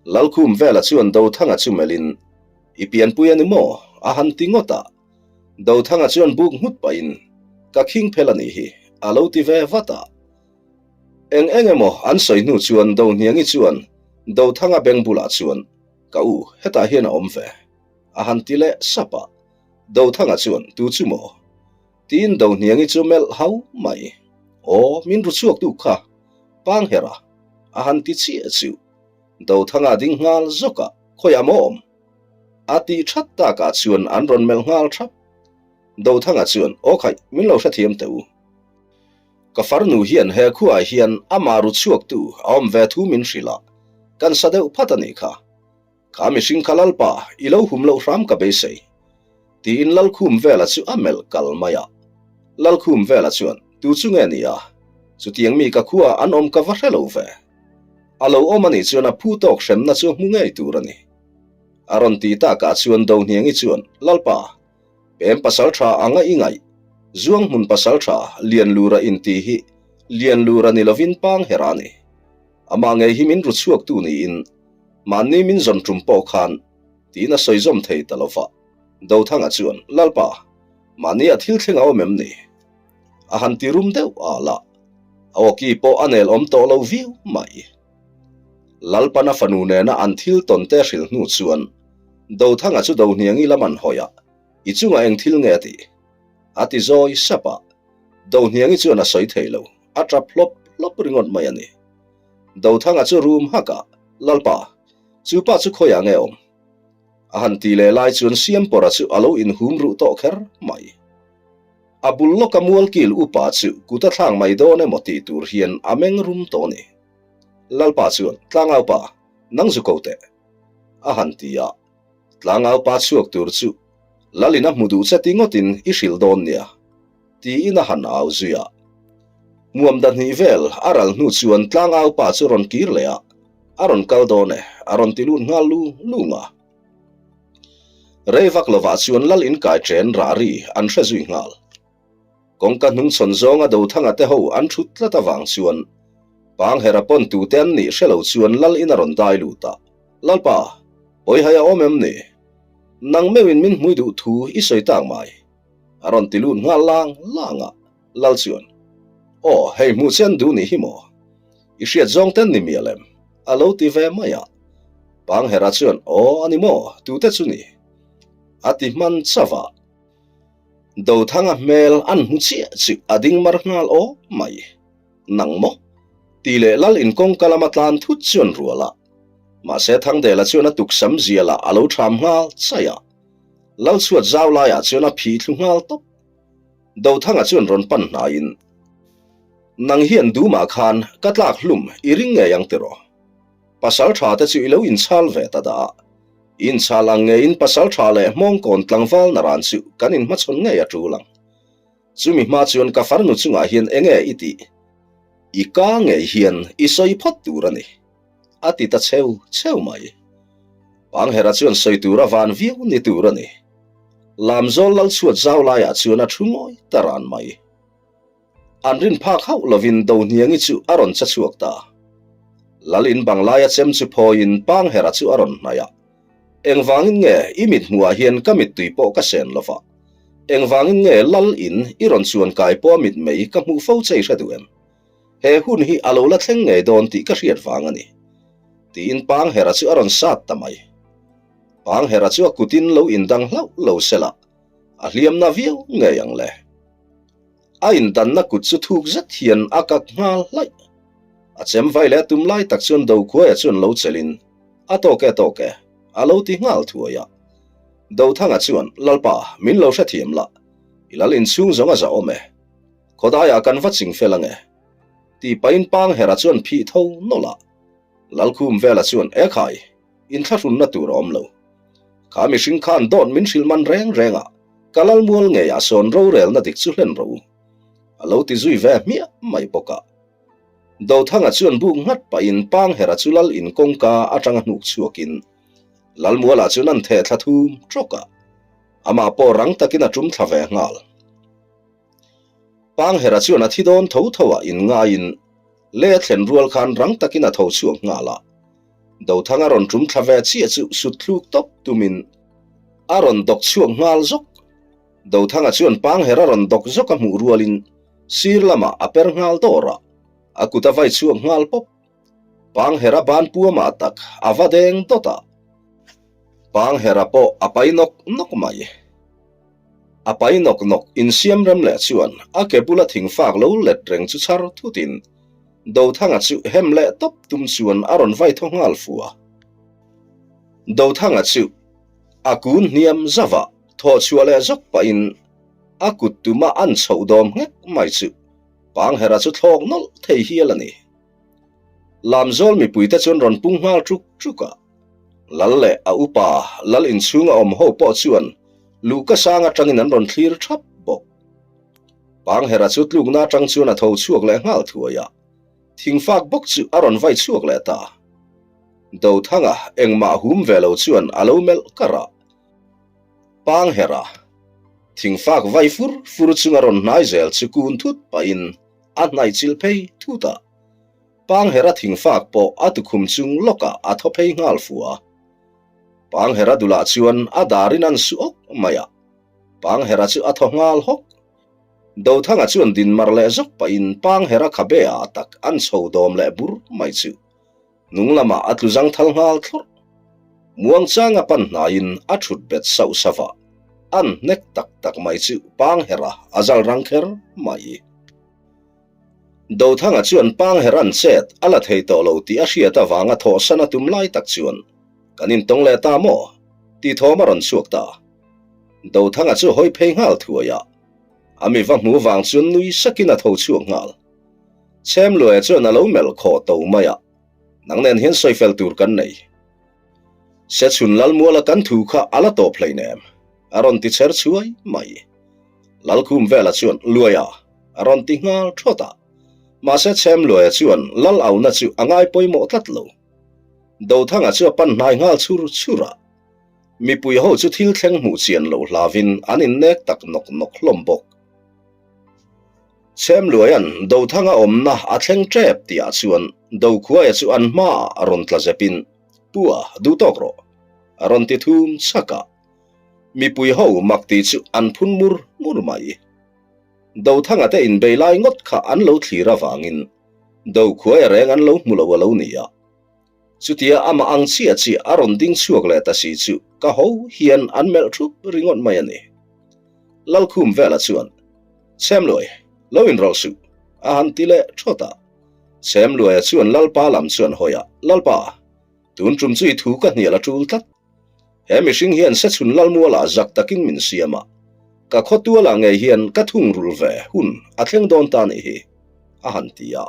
Lalkhum vela chuan Dothanga chu melhin, I pianpui a ni maw? a han ti ngawt a. Dothanga chuan buk nghut pahin, Ka khing phel a nih hi, a lo ti ve vat a. Eng eng emaw an sawi hnu chuan Dohniangi chuan Dothanga beng bulah chuan, Ka u, hetah hian a awm ve, a han ti leh sap a. Dothanga chuan, Tu chu maw? Tiin Dohniangi chu melh hau mai. Aw, min ru chhuak tu kha, Pangher a? A han ti chiah chu. Dothanga ding nghal zawk a, Khawiah maw awm? A tih that takah chuan an rawn melh nghal thap. Dothanga chuan, Aw khaih, min lo hrethiam teh u. Ka farnu hian he khuaah hian amah ru chhuaktu a awm ve thu min hrilh a, kan sa deuh phat a nih kha. Kha mihring kha Lalpa, i lo hum loh hram ka beisei. Tiin Lalkhum Vela chu a melh kal mai a. Lalkhum Vela chuan, Tu chu nge ni a? Chutiang mi ka khuaah an awm ka va hre lo ve. A lo awm a nih chuan a phu tawk hremna chu hmu ngei tur a ni. A rawn ti takah chuan Dohniangi chuan, Lalpa, pem pasal tha anga i ngaih, Zuang hmun pasal tha Lianlura inti hi Lianlura ni lovin Pangherah a ni. Amah ngei hi min ru chhuaktu niin mahni min zawn tum pawh khan tiin a sawi zawm thei ta lova. Dothanga chuan, Lalpa, mahni a thil thleng a awm em ni? A han ti rum deuh al a, a awki pawh a nel awm tawh lo viau mai. Lalpana fanu nena an thil tawn te hrilh hnu chuan Dothanga chu Dohniangi lam an hawi a, I chungah eng thil nge a tih? A ti zawi sap a, Dohniangi chuan a sawi thei lo, a tap hlawp hlawp ringawt mai a ni. Dothanga chu rum hak a, Lalpa, chu pa chu khawiah nge awm? A han ti leh lai chuan Siampawra chu a lo inhum ruh tawh kher mai. A bul lawka mualkil upa chu kut a thlak mai dawn emaw tih tur hian a meng rum tawh a ni. Lalpa chuan, Tlangaupa, nang zu ko teh. A han ti a. Tlangaupa chhuak tur chu Lalin a hmu duh che ti ngawtin i hrilh dawn nia, tiin a han au zui a. Hmuam dahnih vel a ral hnu chuan Tlangaupa chu rawn kir leh a, a rawn kal dawn e, a rawn ti lut nghal lung lung a. Rei vak lovah chuan Lal inkai chen rah ri an hre zui nghal. Kawngka hnungchhawn zawnga Dothanga te ho an thut tlat avang chuan Panghera pawn tute an nih hre lo chuan Lal in a rawn dai lut a, Lalpa, pawihai a awm em ni? Nang meuhin min hmui duh thu i sawi tak mai. A rawn ti lut nghal lang lang a, Lal chuan, Aw, hei hmuh che an duh nih hi maw? I hriat zawng ten ni mial em? A lo ti ve mai a. Panghera chuan, Aw, a ni maw? Tute chu ni? A ti hman chauh a. Dothanga hmel an hmu chiah chu a ding mar nghal aw mai. Nang maw? Tih leh Lal in kawngka lama tlan thut chuan rual a. Mahse Thangdela chuan a tuksam zialah a lo ṭham nghal chaih a. Lal chhuat zau laiah chuan a phih thlu nghal tawp. Dothanga chuan rawn pan hnaiin, Nang hian dumah khan ka tlak hlum i ring ngei ang tiraw? Pasal tha te chu i lo inchhal ve ta dah a. Inchhal ang ngeiin pasal tha leh hmawngkawn tlangval naran chu kan inhmachhawn ngei a tul ang. Chumi hma chuan ka farnu chungah hian enge i tih? I ka ngei hian i sawi phawt tur a ni. A ti ta cheu cheu mai. Panghera chuan sawi tur a van viau ni tur a ni. Lamzawl Lalchhuat zau laiah chuan a thu ngawi ta ran mai. An rin phak hauh lovin Dohniangi chu a rawn che chhuak ta. Lal in bang laia chem chu phawiin Panghera chu a rawn hnaih a. Engvangin nge i mit hmuhah hian ka mittui pawh ka sen lova? Engvangin nge Lal in i rawn chuan kai pawh a mit mei ka hmuh fo che i hre duh em? He hun hi a lo la thleng ngei dawn tih ka hriat vang a ni. Tiin Panghera chu a rawn sat ta mai. Panghera chu a kutin lo indang hlauh lo sela a hliamna viau ngei ang le. A indanna kut chu thuk zet hian a kak nghal hlaih. A chem vai leh a tum lai tak chuan Dokhuaia chuan lo chelin, A tawk e, tawk e, a lo ti nghal thuai a. Dothanga chuan, Lalpa, min lo hrethiam la, i lal inchhung zawng a zahawm e. Khawdaiah kan va ching fel ange. Tih pahin Panghera chuan phih tho nawlh a. Lalkhum vela chuan, Ekhai, inthlahrunna tur a awm lo. Kha mihring khan dawt min hrilh man reng reng a, ka lal mual ngeiah sawn rorelna dik chu hlen rawh u. A lo ti zui ve hmiah mai bawk a. Dothanga chuan buk nghat pahin Panghera chu lal in kawngka atanga hnuk chhuakin Lalmualah chuan an theh thla thum trawk a, amah pawh rang takin a tum thla ve nghal. Panghera chuan a thi dawn tho tho a inngaiin le a thlen rual khan rang takin a tho chhuak nghal a. Dothanga rawn tum thla ve chiah chu sut thluk tawp tumin a rawn dawk chhuak nghal zawk. Dothanga chuan Panghera rawn dawk zawk a hmuh rualin sir lamah a per nghal dawr a, a kut a vai chhuak nghal pawp. Panghera ban puamah tak a va deng dawt a, Panghera pawh a pai nawk nawk mai. A pai nawk nawk insiam rem leh chuan a ke bula thingfak lo let reng chu chhar thutin. Dothanga chu hem leh tawp tum chuan a rawn vai thaw nghal fu a. Dothanga chu a kun hniam zauh a, thawh chhuah leh zawk pahin a kut tuma an chhoh dawm nghek mai chu Panghera chu thlawk nawlh thei hial a ni. Lamzawl mipuite chuan rawn pung nghal ṭuk ṭuk a, Lal leh a upa Lal inchhunga awm ho pawh chuan luhka sang aṭangin an rawn thlir ṭhap bawk. Panghera chu tlukna aṭang chuan a tho chhuak leh nghal thuai a, thingfak bawk chu a rawn vai chhuak leh ta. Dothanga engmah hum ve lo chuan a lo melh kar a. Panghera thingfak vai fur fur chunga rawn hnai zel chu kun thut pahin a hnaih chilh phei thut a. Panghera thingfak pawh a tukhum chung lawkah a thaw phei nghal fu a. Panghera dulah chuan a darin an su awk mai a. Panghera chu a thaw nghal hawk. Dothanga chuan dinmar leh zawk pahin Panghera khabe ah tak an chho dawm leh bur mai chu hnung lamah a tlu zang thal nghal thlawrh. Muangchanga pan hnaiin a thut bet sauh sauh a, an hnek tak tak mai chu Panghera a zal rang kher mai. Dothanga chuan Panghera'n chet a la thei tawh lo tih a hriat avanga thawhsan a tum lai tak chuan kan intawng leh ta maw? tih thawm a rawn chhuak ta. Dothanga chu hawi phei nghal thuai a, a mi va hmu vang chuan nui sakin a tho chhuak nghal. Chhemluaia chuan a lo melh khawh to mai a, Nang nen hian sawi fel tur kan nei. Sechhun Lalmuala kan thu kha a la tawp hleinem, a rawn ti chher chhuai mai. Lalkhum vela chuan Luaia a rawn ti nghal thawt a, mahse Chhemluaia chuan Lal auna chu a ngai pawimawh tlat lo. Dothanga chu a pan hnai nghal chhur chhur a. Mipui ho chu thil thleng hmuh chian loh hlavin an innek tak nawk nawk hlawm bawk. Chhemluaia'n Dothanga awmna a thleng tep tihah chuan Dokhuaia chu an hmaah a rawn tla zepin, Pua, duh tawk rawh, a rawn ti thum chhak a. Mipui ho mak tih chu an phun mur mur mai. Dothanga te inbei lai ngawt kha an lo thlir avangin Dokhuaia reng an lo hmu lo a lo ni a. Chutia amah ang chiah chiah a rawn ding chhuak leh ta si chu ka ho hian an melh thup ringawt mai a ni. Lalkhum vela chuan, Chhemluai, lo inrawlh suh, a han ti leh thawt a. Chhemluaia chuan Lalpa lam chuan hawi a, Lalpa, tun tum chu i thu ka hnial a tul tlat. He mihring hian Sechhun Lalmualah zak takin min siam a, ka khawtualah ngei hian ka thungrulh ve hun a thleng dawn ta nih hi, a han ti a.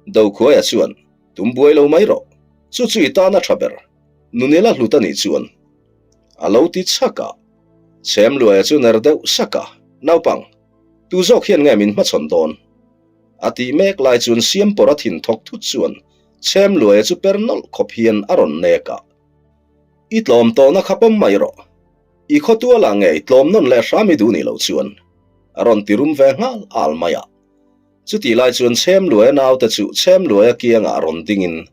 Dokhuaia chuan, Tum buai lo mai rawh, chu chu i tan a tha ber, nunila hlut a nih chuan. A lo ti chhak a, Chhemluaia chu ner deuh sak a, Naupang, tu zawk hian nge min hmachhawn dawn? A tih mek lai chuan Siampawra thin thawk thut chuan Chhemluaia chu per nawlh khawp hian a rawn nek a, I tlawm tawhna kha pawm mai rawh, i khawtualah ngei tlawm nawn leh hram i duh nih loh chuan, a rawn ti rum ve nghal al mai a. Chutih lai chuan Chhemluaia naute chu Chhemluaia kiangah rawn dingin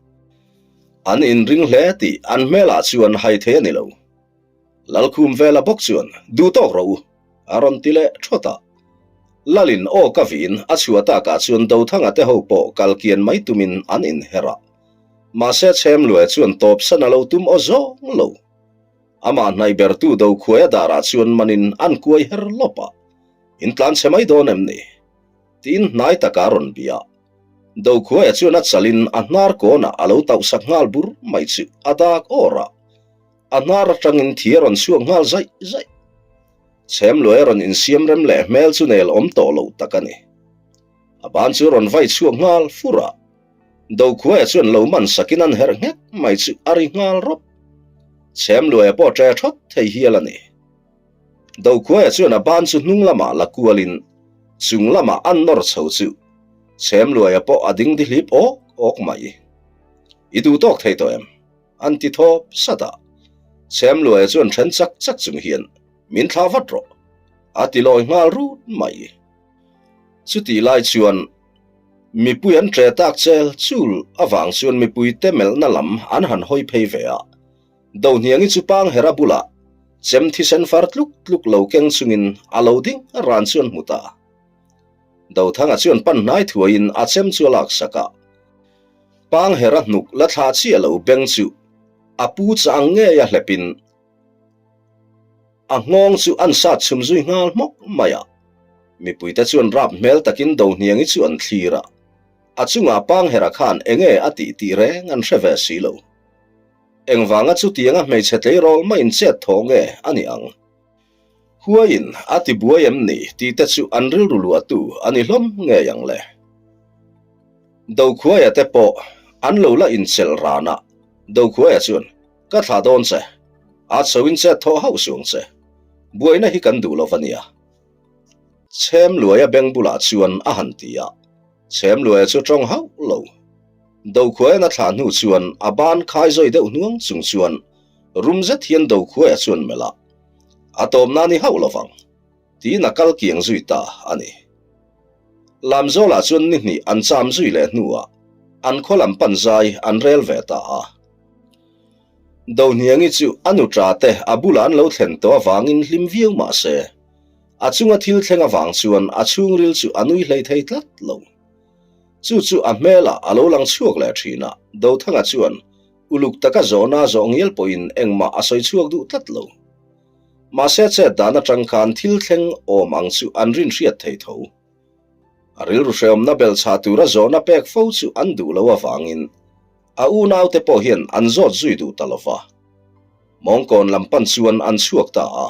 an inring hle tih an hmelah chuan hai thei a ni lo. Lalkhum vela bawk chuan duh tawk rawh u a rawn ti leh thawt a. Lalin aw ka vin a chhuah takah chuan Dothanga te ho pawh kal kian mai tumin an inher a. Mahse Chhemluaia chuan tawpsan a lo tum aw zawng lo. Amah hnaih bertu Dokhuaia darah chuan manin an kuai her lawp a. In tlan chhe mai dawn em ni? Tiin hnai taka a rawn bia. Dokhuaia chuan a chalin a hnar kawnah a lo tauhsak nghal bur mai chu a dak awr a, a hnar atangin thi a rawn chhuak nghal zaih zaih. Chhemluai a rawn insiam rem leh hmel chu nel awm tawh lo tak a ni. A ban chu a rawn vai chhuak nghal fur a, Dokhuaia chuan lo man sakin an herh nghet mai chu a ri nghal rawp. Chhemluaia pawh ṭe thawt thei hial a ni. Dokhuaia chuan a ban chu hnung lamah la kualin chung lamah an nawr chho chu Chhemluaia pawh a ding dihlip awk awk mai. I duh tawk thei tawh em? An ti thawp sat a. Chhemluaia chuan then chak chak chung hian min thlah vat rawh a ti lawi nghal rut mai. Chutih lai chuan mipui an ṭe tak chel chul avang chuan mipuite melhna lam an han hawi phei ve a. Dohniangi chu Panghera bulah chem thisen far tluk tluk lo keng chungin a lo ding ran chuan hmu ta. Dothanga chuan pan hnai thuaiin a chem chu a laksak a. Panghera hnuk la thlah chiah lo beng chu a pu chang ngei a hlepin a nghawng chu an sat chhum zui nghal hmawk mai a. Mipuite chuan rap hmel takin Dohniangi chu an thlir a. A chungah Panghera khan enge a tih tih reng an hre ve si lo. Engvanga chutianga hmeichhe tleirawl maiin chet thaw nge a nih ang? Huaiin a ti buai em ni tih te chu an rilru luahtu a ni hlawm ngei ang le. Dokhuaia te pawh an lo la inchelh ran a, Dokhuaia chuan, Ka thlah dawn che, a chho in chet thaw hauh suang che, buaina hi kan duh lo va nia. Chhem Luaia beng bulah chuan a han ti a, Chhem Luaia chu tawng hauh lo. Dokhuaia'n a thlah hnu chuan a ban khai zawi deuh hnuang chung chuan rum zet hian Dokhuaia chuan melh a, A tawmna ni hauh lovang, tiin a kal kiang zui ta a ni. Lamzawlah chuan ni hnih an cham zui leh hnuah an khaw lam pan zai an rel ve ta a. Dohniangi chu a nuṭa te a bulah an lo thlen tawh avangin hlim viau mah se, a chunga thil thleng avang chuan a chhungril chu a nui hlei thei tlat lo. Chu chu a hmelah a lo lang chhuak leh thin a, Dothanga chuan Uluk taka zawhna zawh ngial pawhin engmah a sawi chhuak duh tlat lo. Mahse chet dan atang khan thil thleng awm ang chu an rin hriat thei tho. A rilru hreawmna bel chhah tura zawhna pek fo chu an duh lo avangin a unaute pawh hian an zawt zui duh ta lova. Mawngkawn lam pan chuan an chhuak ta a.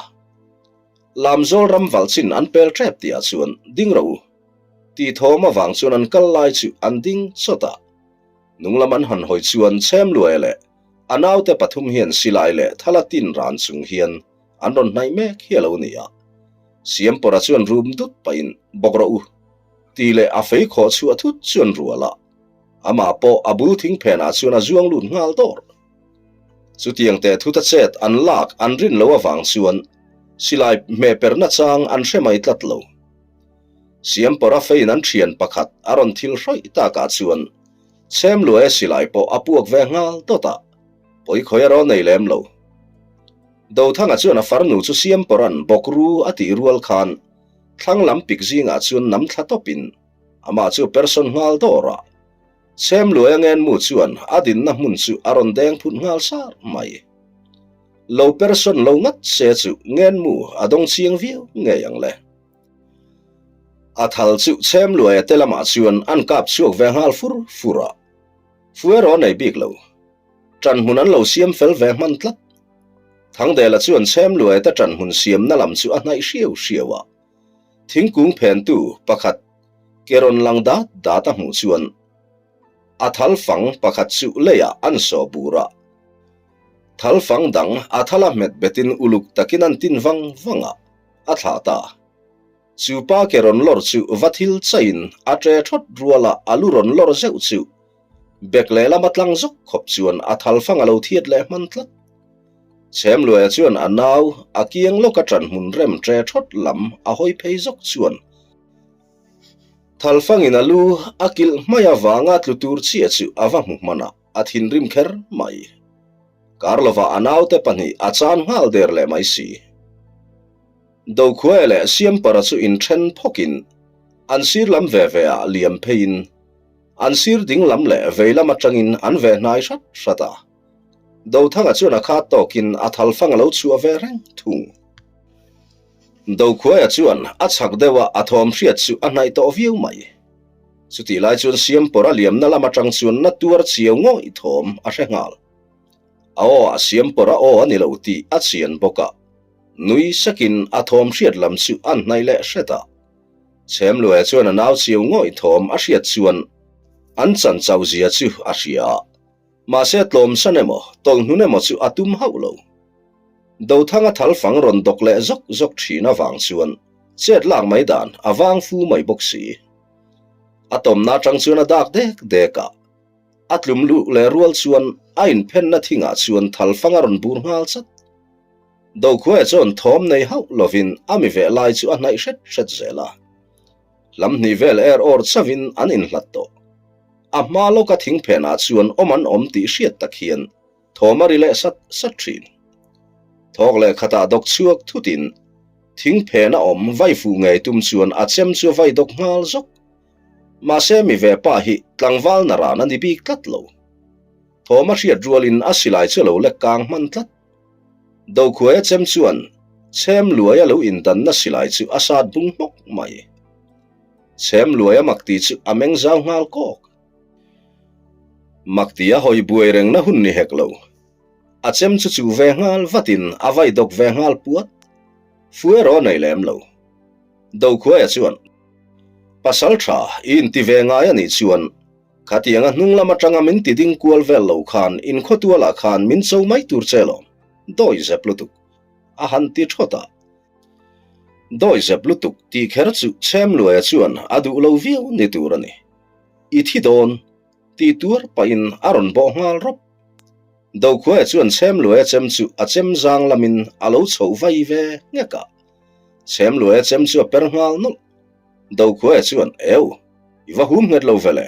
Lamzawl ram valh chin an pel tep tihah chuan ding rawh u tih thawm avang chuan an kal lai chu an ding chawt a. Nunglam an han hawi chuan Chhemluaia leh a naute pathum hian silai leh thala tin ran chung hian an rawn hnaih mek hi a lo ni a. Siampawra chuan rum dut pahin bawk rawh u tih leh a fei khawh chhuah thut chuan rual a, amah pawh a bul thing phenah chuan a zuang lut nghal dawr. Chutiang teh thuta chet an lak an rin loh avang chuan silai hmeh perna chang an hre mai tlat lo. Siampawra feiin an thian pakhat a rawn thil hrawih takah chuan Chhemluaia silai pawh a puak ve nghal dawt a, pawikhawi a rawn nei lem lo. Dothanga chuan a farnu chu Siampawra'n bawkru a tih rual khan thlang lam pik zingah chuan nam thla tawpin amah chu person nghal dawr a, Chhemluaia ngenmu chuan a dinna hmun chu a rawn deng phut nghal sar mai. Lo person lo ngat se chu ngenmu a dawng chiang viau ngei ang le. A thal chu chhem luaia te lamah chuan an kap chhuak ve nghal fur fur a, fu erawh a nei bik lo. Ṭan hmun an lo siam fel ve hman tlat. Thangdela chuan chhem luaia te ṭan hmun siamna lam chu a hnaih hriau hriau a, thingkung phentu pakhat ke rawn lang dat dat a hmuh chuan a thal fang pakhat chu leiah an sawh bur a, thal fang dang a thala hmet betin uluk takin an tin vang vang a. a thlah ta. Chu pa ke rawn lawr chu va thil chaiin a ṭe ṭhawt ruala a lu rawn lawr zeuh chu bek lehlam a tlang zawk khawp chuan a thal fang a lo thiat leh hman tlat. Chhemluaia chuan a nau a kiang lawka ṭan hmun rem ṭe ṭhawt lam a hawi phei zawk chuan thal fangin a lu a kilh hmai avanga tlu tur chiah chu a va hmu hman a, a thinrim kher mai. Kar lovah a naute pahnih a chan nghal der leh mai si. Dokhuaia leh Siampara chu inthen phawkin an sir lam ve ve ah liam pheiin an sir ding lam leh vei lam atangin an ve hnai hrat hrat a. Dothanga chuan a khat tawkin a thalfang a lo chhuah ve reng thung. Dokhuaia chuan a chhak deuha a thawm hriat chu a hnaih tawh viau mai. Chutih lai chuan Siampawra liamna lam atang chuan na tuar chiau ngawih thawm a hre nghal. A aw ah Siampawra aw a ni lo tih a chian bawk a, nui sakin a thawm hriat lam chu a hnaih leh hret a. Chhemluaia chuan a nau chiau ngawih thawm a hriat chuan an chan chau zia chu a hria a, mahse tlawmsan emaw tawlhnun emaw chu a tum hauh lo. Dothanga thalfang rawn dawk leh zawk zawk thin avang chuan chet lak mai dan a vang fu mai bawk si. A tawmna atang chuan a dak dek dek a, a tlum luh leh rual chuan a inphenna thingah chuan thalfang a rawn bur nghal chat. Dokhuaia chuan thawm nei hauh lovin a mi veh lai chu a hnaih hret hret zel a. Lam hnih vel er awr chauhin an inhlat tawh. A hma lawka thingphenah chuan awm an awm tih hriat tak hian Thawm a ri leh sat sat thin. Thawk leh khatah dawk chhuak thutin thing phen a awm vai fuh ngei tum chuan a chem chu a vai dawk nghal zawk. Mahse mi ve pa hi tlangval na ran a ni bik tlat lo. Thawm a hriat rualin a silai chu a lo lek kang hman tlat. Dokhuaia chem chuan chhem luai a lo indanna silai chu a sat bung hmawk mai. Chhem luai a mak tih chu a meng zau nghal kawk. Mak tia hawi buai rengna hun ni hek lo. A chem chu chu ve nghal vatin a vai dawk ve nghal puat. Fu erawh a nei lem lo. Dokhuaia chuan, Pasal tha i inti ve ngai a nih chuan khatianga hnung lam atanga min ti ding kual vel lo khan in khawtualah khan min cho mai tur che lawm, dawi zep lutuk a han ti thawt a. Dawi zep lutuk tih kher chu Chhemluaia chuan a duh lo viau ni tur a ni. I thi dawn tih tuar pahin a rawn bawh nghal rawp. Dokhuaia chuan Chhemluaia chem chu a chem zang lamin a lo chhoh vai ve nghek a. Chhemluaia chem chu a per nghal nawlh. Dokhuaia chuan, Eu, i va hum nghet lo ve le.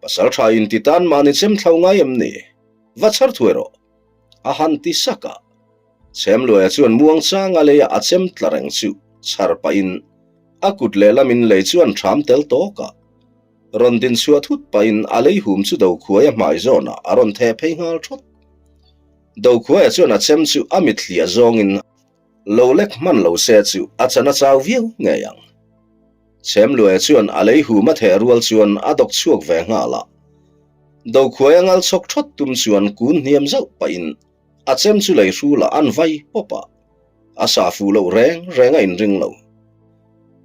Pasal tha inti tan mahni chem thlo ngai em ni? Va chhar thuai rawh. A han ti sak a. Chhemluaia chuan muang changa leia a chem tla reng chu chhar pahin a kut lehlamin lei chu an ṭham tel tawk a. Rawn din chhuah thut pahin a lei hum chu Dokhuaia hmai zawnah a rawn theh phei nghal thawt. Dokhuaia chuan a chem chu a mit hliah zawngin lo lek hman lo se chu a chan a chau viau ngei ang. Chhemluaia chuan a lei hum a theh rual chuan a dawk chhuak ve nghal a. Dokhuaia ngal chhawk thawt tum chuan kun hniam zauh pahin A chem chu lei hrulah an vai pawp a, a sa fuh loh reng reng a inring lo.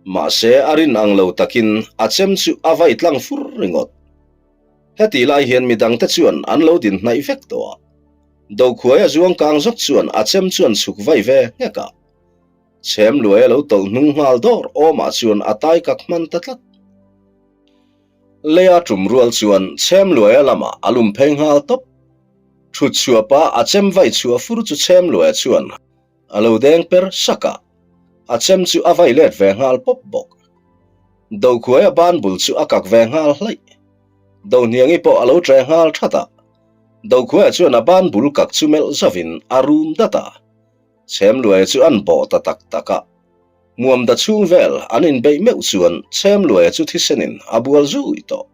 Mahse a rin ang lo takin a chem chu a vai tlang fur ringawt. Hetih lai hian midangte chuan an lo din hnaih vek tawh a, Dokhuaia zuang kang zawk chuan a chem chuan chhuk vai ve nghek a. Chhem luai a lo tawlh hnung nghal dawr awmah chuan a tai kak hman ta tlat. Leia tum rual chuan chhem luaia lamah a lum phei nghal tawp. Thut chhuapa a chem vai chhuah fur chu chhem luaia chuan a lo deng per sak a, a chem chu a vai let ve nghal pawp bawk. Dokhuaia ban bul chu a kak ve nghal hlaih. Dohniangi pawh a lo ṭe nghal that a, Dokhuaia chuan a ban bul kak chu melh zavin a rum dat a, chhem luaia chu an bawh ta tak tak a. Muamda chhung vel an inbeih meuh chuan chhem luaia chu thisenin a bual zui tawh.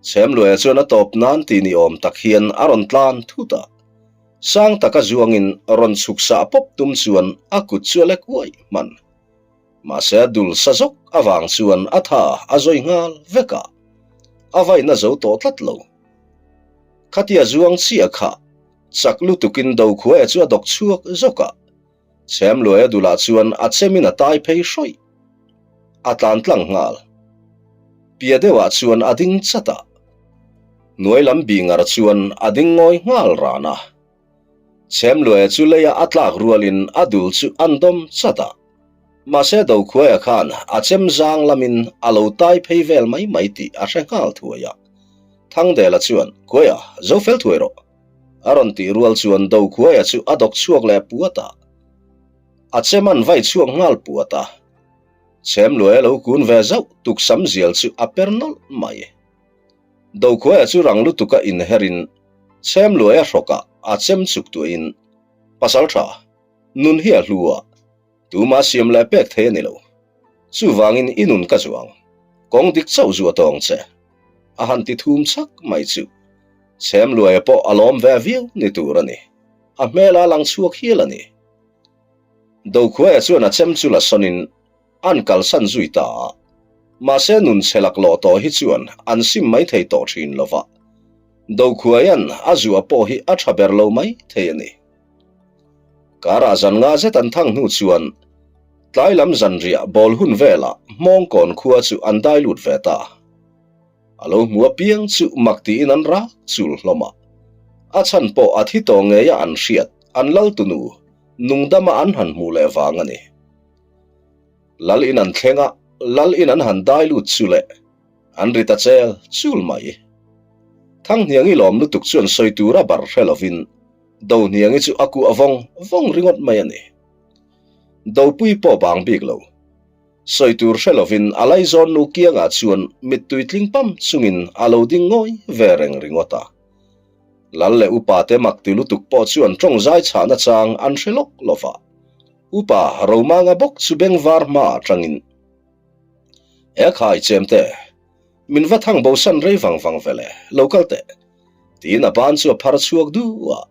Chhemluaia chuan a tawp nan ti ni awm tak hian a rawn tlan thut a. Sang taka zuangin rawn chhuk sah pawp tum chuan a kut chu a lek uaih hman. Mahse a dul sa zawk avang chuan a tha a zawi nghal vek a, a vaina zo tawh tlat lo. Khatia zuang chiah kha chak lutukin Dokhuaia chu a dawk chhuak zawk a. Chhemluaia dulah chuan a chemin a tai phei hrawih. A tlan tlang nghal. Pia deuhah chuan a ding chat a. Hnuai lam bingar chuan a ding ngawi nghal ran a. Chhemluaia chu leia a tlak rualin a dul chu an dawm chat a. Mahse Dokhuaia khan a chem zang lamin a lo tai phei vel mai mai tih a hre nghal thuai a. Thangdela chuan, Khuaia, zo fel thuai rawh. A rawn tih rual chuan Dokhuaia chu a dawk chhuak leh puat a, a chem an vai chhuak nghal puat a. Chhemluaia lo kun ve zauh tuksam zial chu a per nawlh mai. Dokhuaia chu rang lutuka inherin Chhemluaia hrawkah a chem chuk tuahin, Pasal tha, nun hi a hlu a, tuma siam leh pek thei a ni lo. Chuvangin i nun ka zuang, kawng dik chauh zu a tawng che. A han ti thum chak mai chu. Chhemluaia pawh a lawm ve viau ni tur a ni. A hmel a lang chhuak hial a ni. Dokhuaia chuan a chem chu la sawnin an kalsan zui ta a. Mahse nun chhe laklawh tawh hi chuan an sim mai thei tawh thin lo va. Dokhuaia'n a zuah pawh hi a tha ber lo mai thei a ni. Karah zan nga zet an thang hnu chuan tlai lam zanriah bawl hun velah Hmawngkawn khua chu an dai lut ve ta. A lo hmu apiang chu mak tiin an rak chul hlawm a. A chhan pawh a thi tawh ngeia an hriat an lal tunu nungdama an han hmuh leh vang a ni. Lal in an thleng a, lal in an han dai lut chu le an ri ta chel chul mai. Thanghniangi lawm lutuk chuan sawi tura bar hre lovin Dohniangi chu a kuah vawng vawng ringawt mai a ni. Dopui pawh bang bik lo. Sawi tur hre lovin a laizawn nu kiangah chuan mittui tling pam chungin a lo ding ngawi ve reng ringawt a. Lal leh upa te mak ti lutuk pawh chuan tawng zai chhahna chang an hre lawk lo va. Upa Romanga bawk chu bengvar hmaah tangin, E khai chemte, min va thang bosan rei vang vang ve le, lo kal teh. Tiin a ban chu a phar chhuak du a.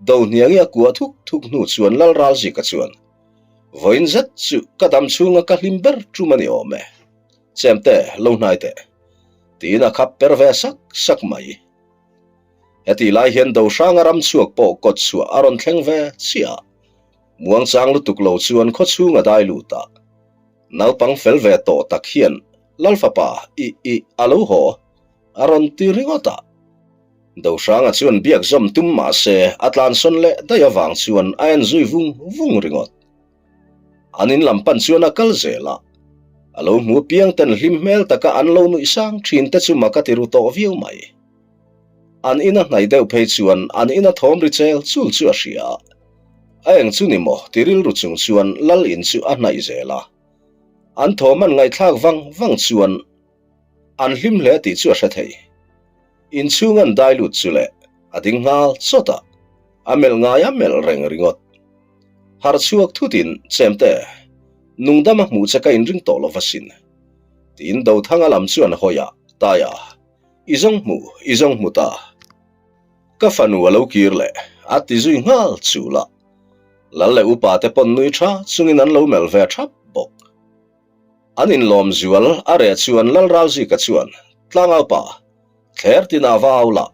Dohniangi a kuah thuk thuk hnu chuan Lal Ralzika chuan, Vawiin zet chu ka dam chhunga ka hlim ber tum a ni awm e. Chemte, lo hnai teh. Tiin a khap per ve sak sak mai. Hetih lai hian Dohranga ram chhuak pawh kawt chhuah a rawn thleng ve chiah a. Muangchang lutuk lo chuan khawchhung a dai lut a. Naupang fel ve tawh tak hian Lalfapa i i a lo haw a rawn ti ringawt a. Dohranga chuan biak zawm tum mah se a tlansawn leh daih avang chuan a en zui vung vung ringawt. An in lam pan chuan a kal zel a, a lo hmu piang ten hlim hmel taka an lo nuih sang thin te chu mak a ti ru tawh viau mai. An in a hnaih deuh phei chuan an in a thawm ri chel chul chu a hria a, a eng chu ni maw ti rilru chung chuan lal in chu a hnaih zel a. An thawm an ngaihthlak vang vang chuan an hlim hle tih chu a hre thei. Inchhung an dai lut chu le a ding nghal chawt a, a melh ngai a melh reng ringawt. Harh chhuak thutin, Chemte, nungdam a hmuh che ka inring tawh lo va sin. Tiin Dothanga lam chu an hawi a, Taia, i zawng hmu, i zawng hmu ta. Ka fanu a lo kir leh, a ti zui nghal chul a. Lal leh upa te pawn nui tha chungin an lo melh ve thap bawk. An inlawm zual a reh chuan Lal Ralzika chuan, Tlangaupa, Thler tinah va au lah,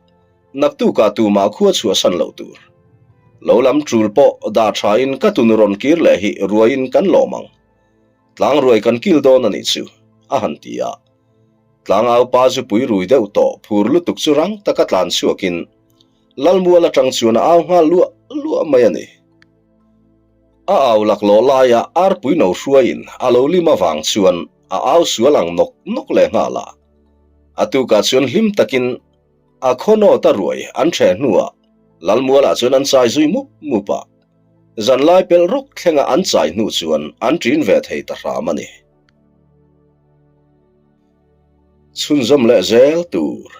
naktukah tumah khua chhuahsan loh tur. Lo lam tul pawh dah thain ka tunu rawn kir leh hi ruaiin kan lawm ang. Tlang ruai kan kil dawn a nih chu, a han ti a. Tlangau pa zu pui rui deuh tawh phur lutuk chu rang taka tlan chhuakin Lalmual atang chuan a au nghal luah luah mai a ni. A au laklawh laia arpui no hruaiin a lo lim avang chuan a au sual ang nawk nawk leh nghal a. A tukah chuan hlim takin a khawnawt a ruai an ṭheh hnuah Lalmualah chuan an chai zui mup mup a. Zanlai pelh rawk thlenga an chai hnu chuan an ṭin ve thei ta hram a ni. Chhunzawm leh zel tur.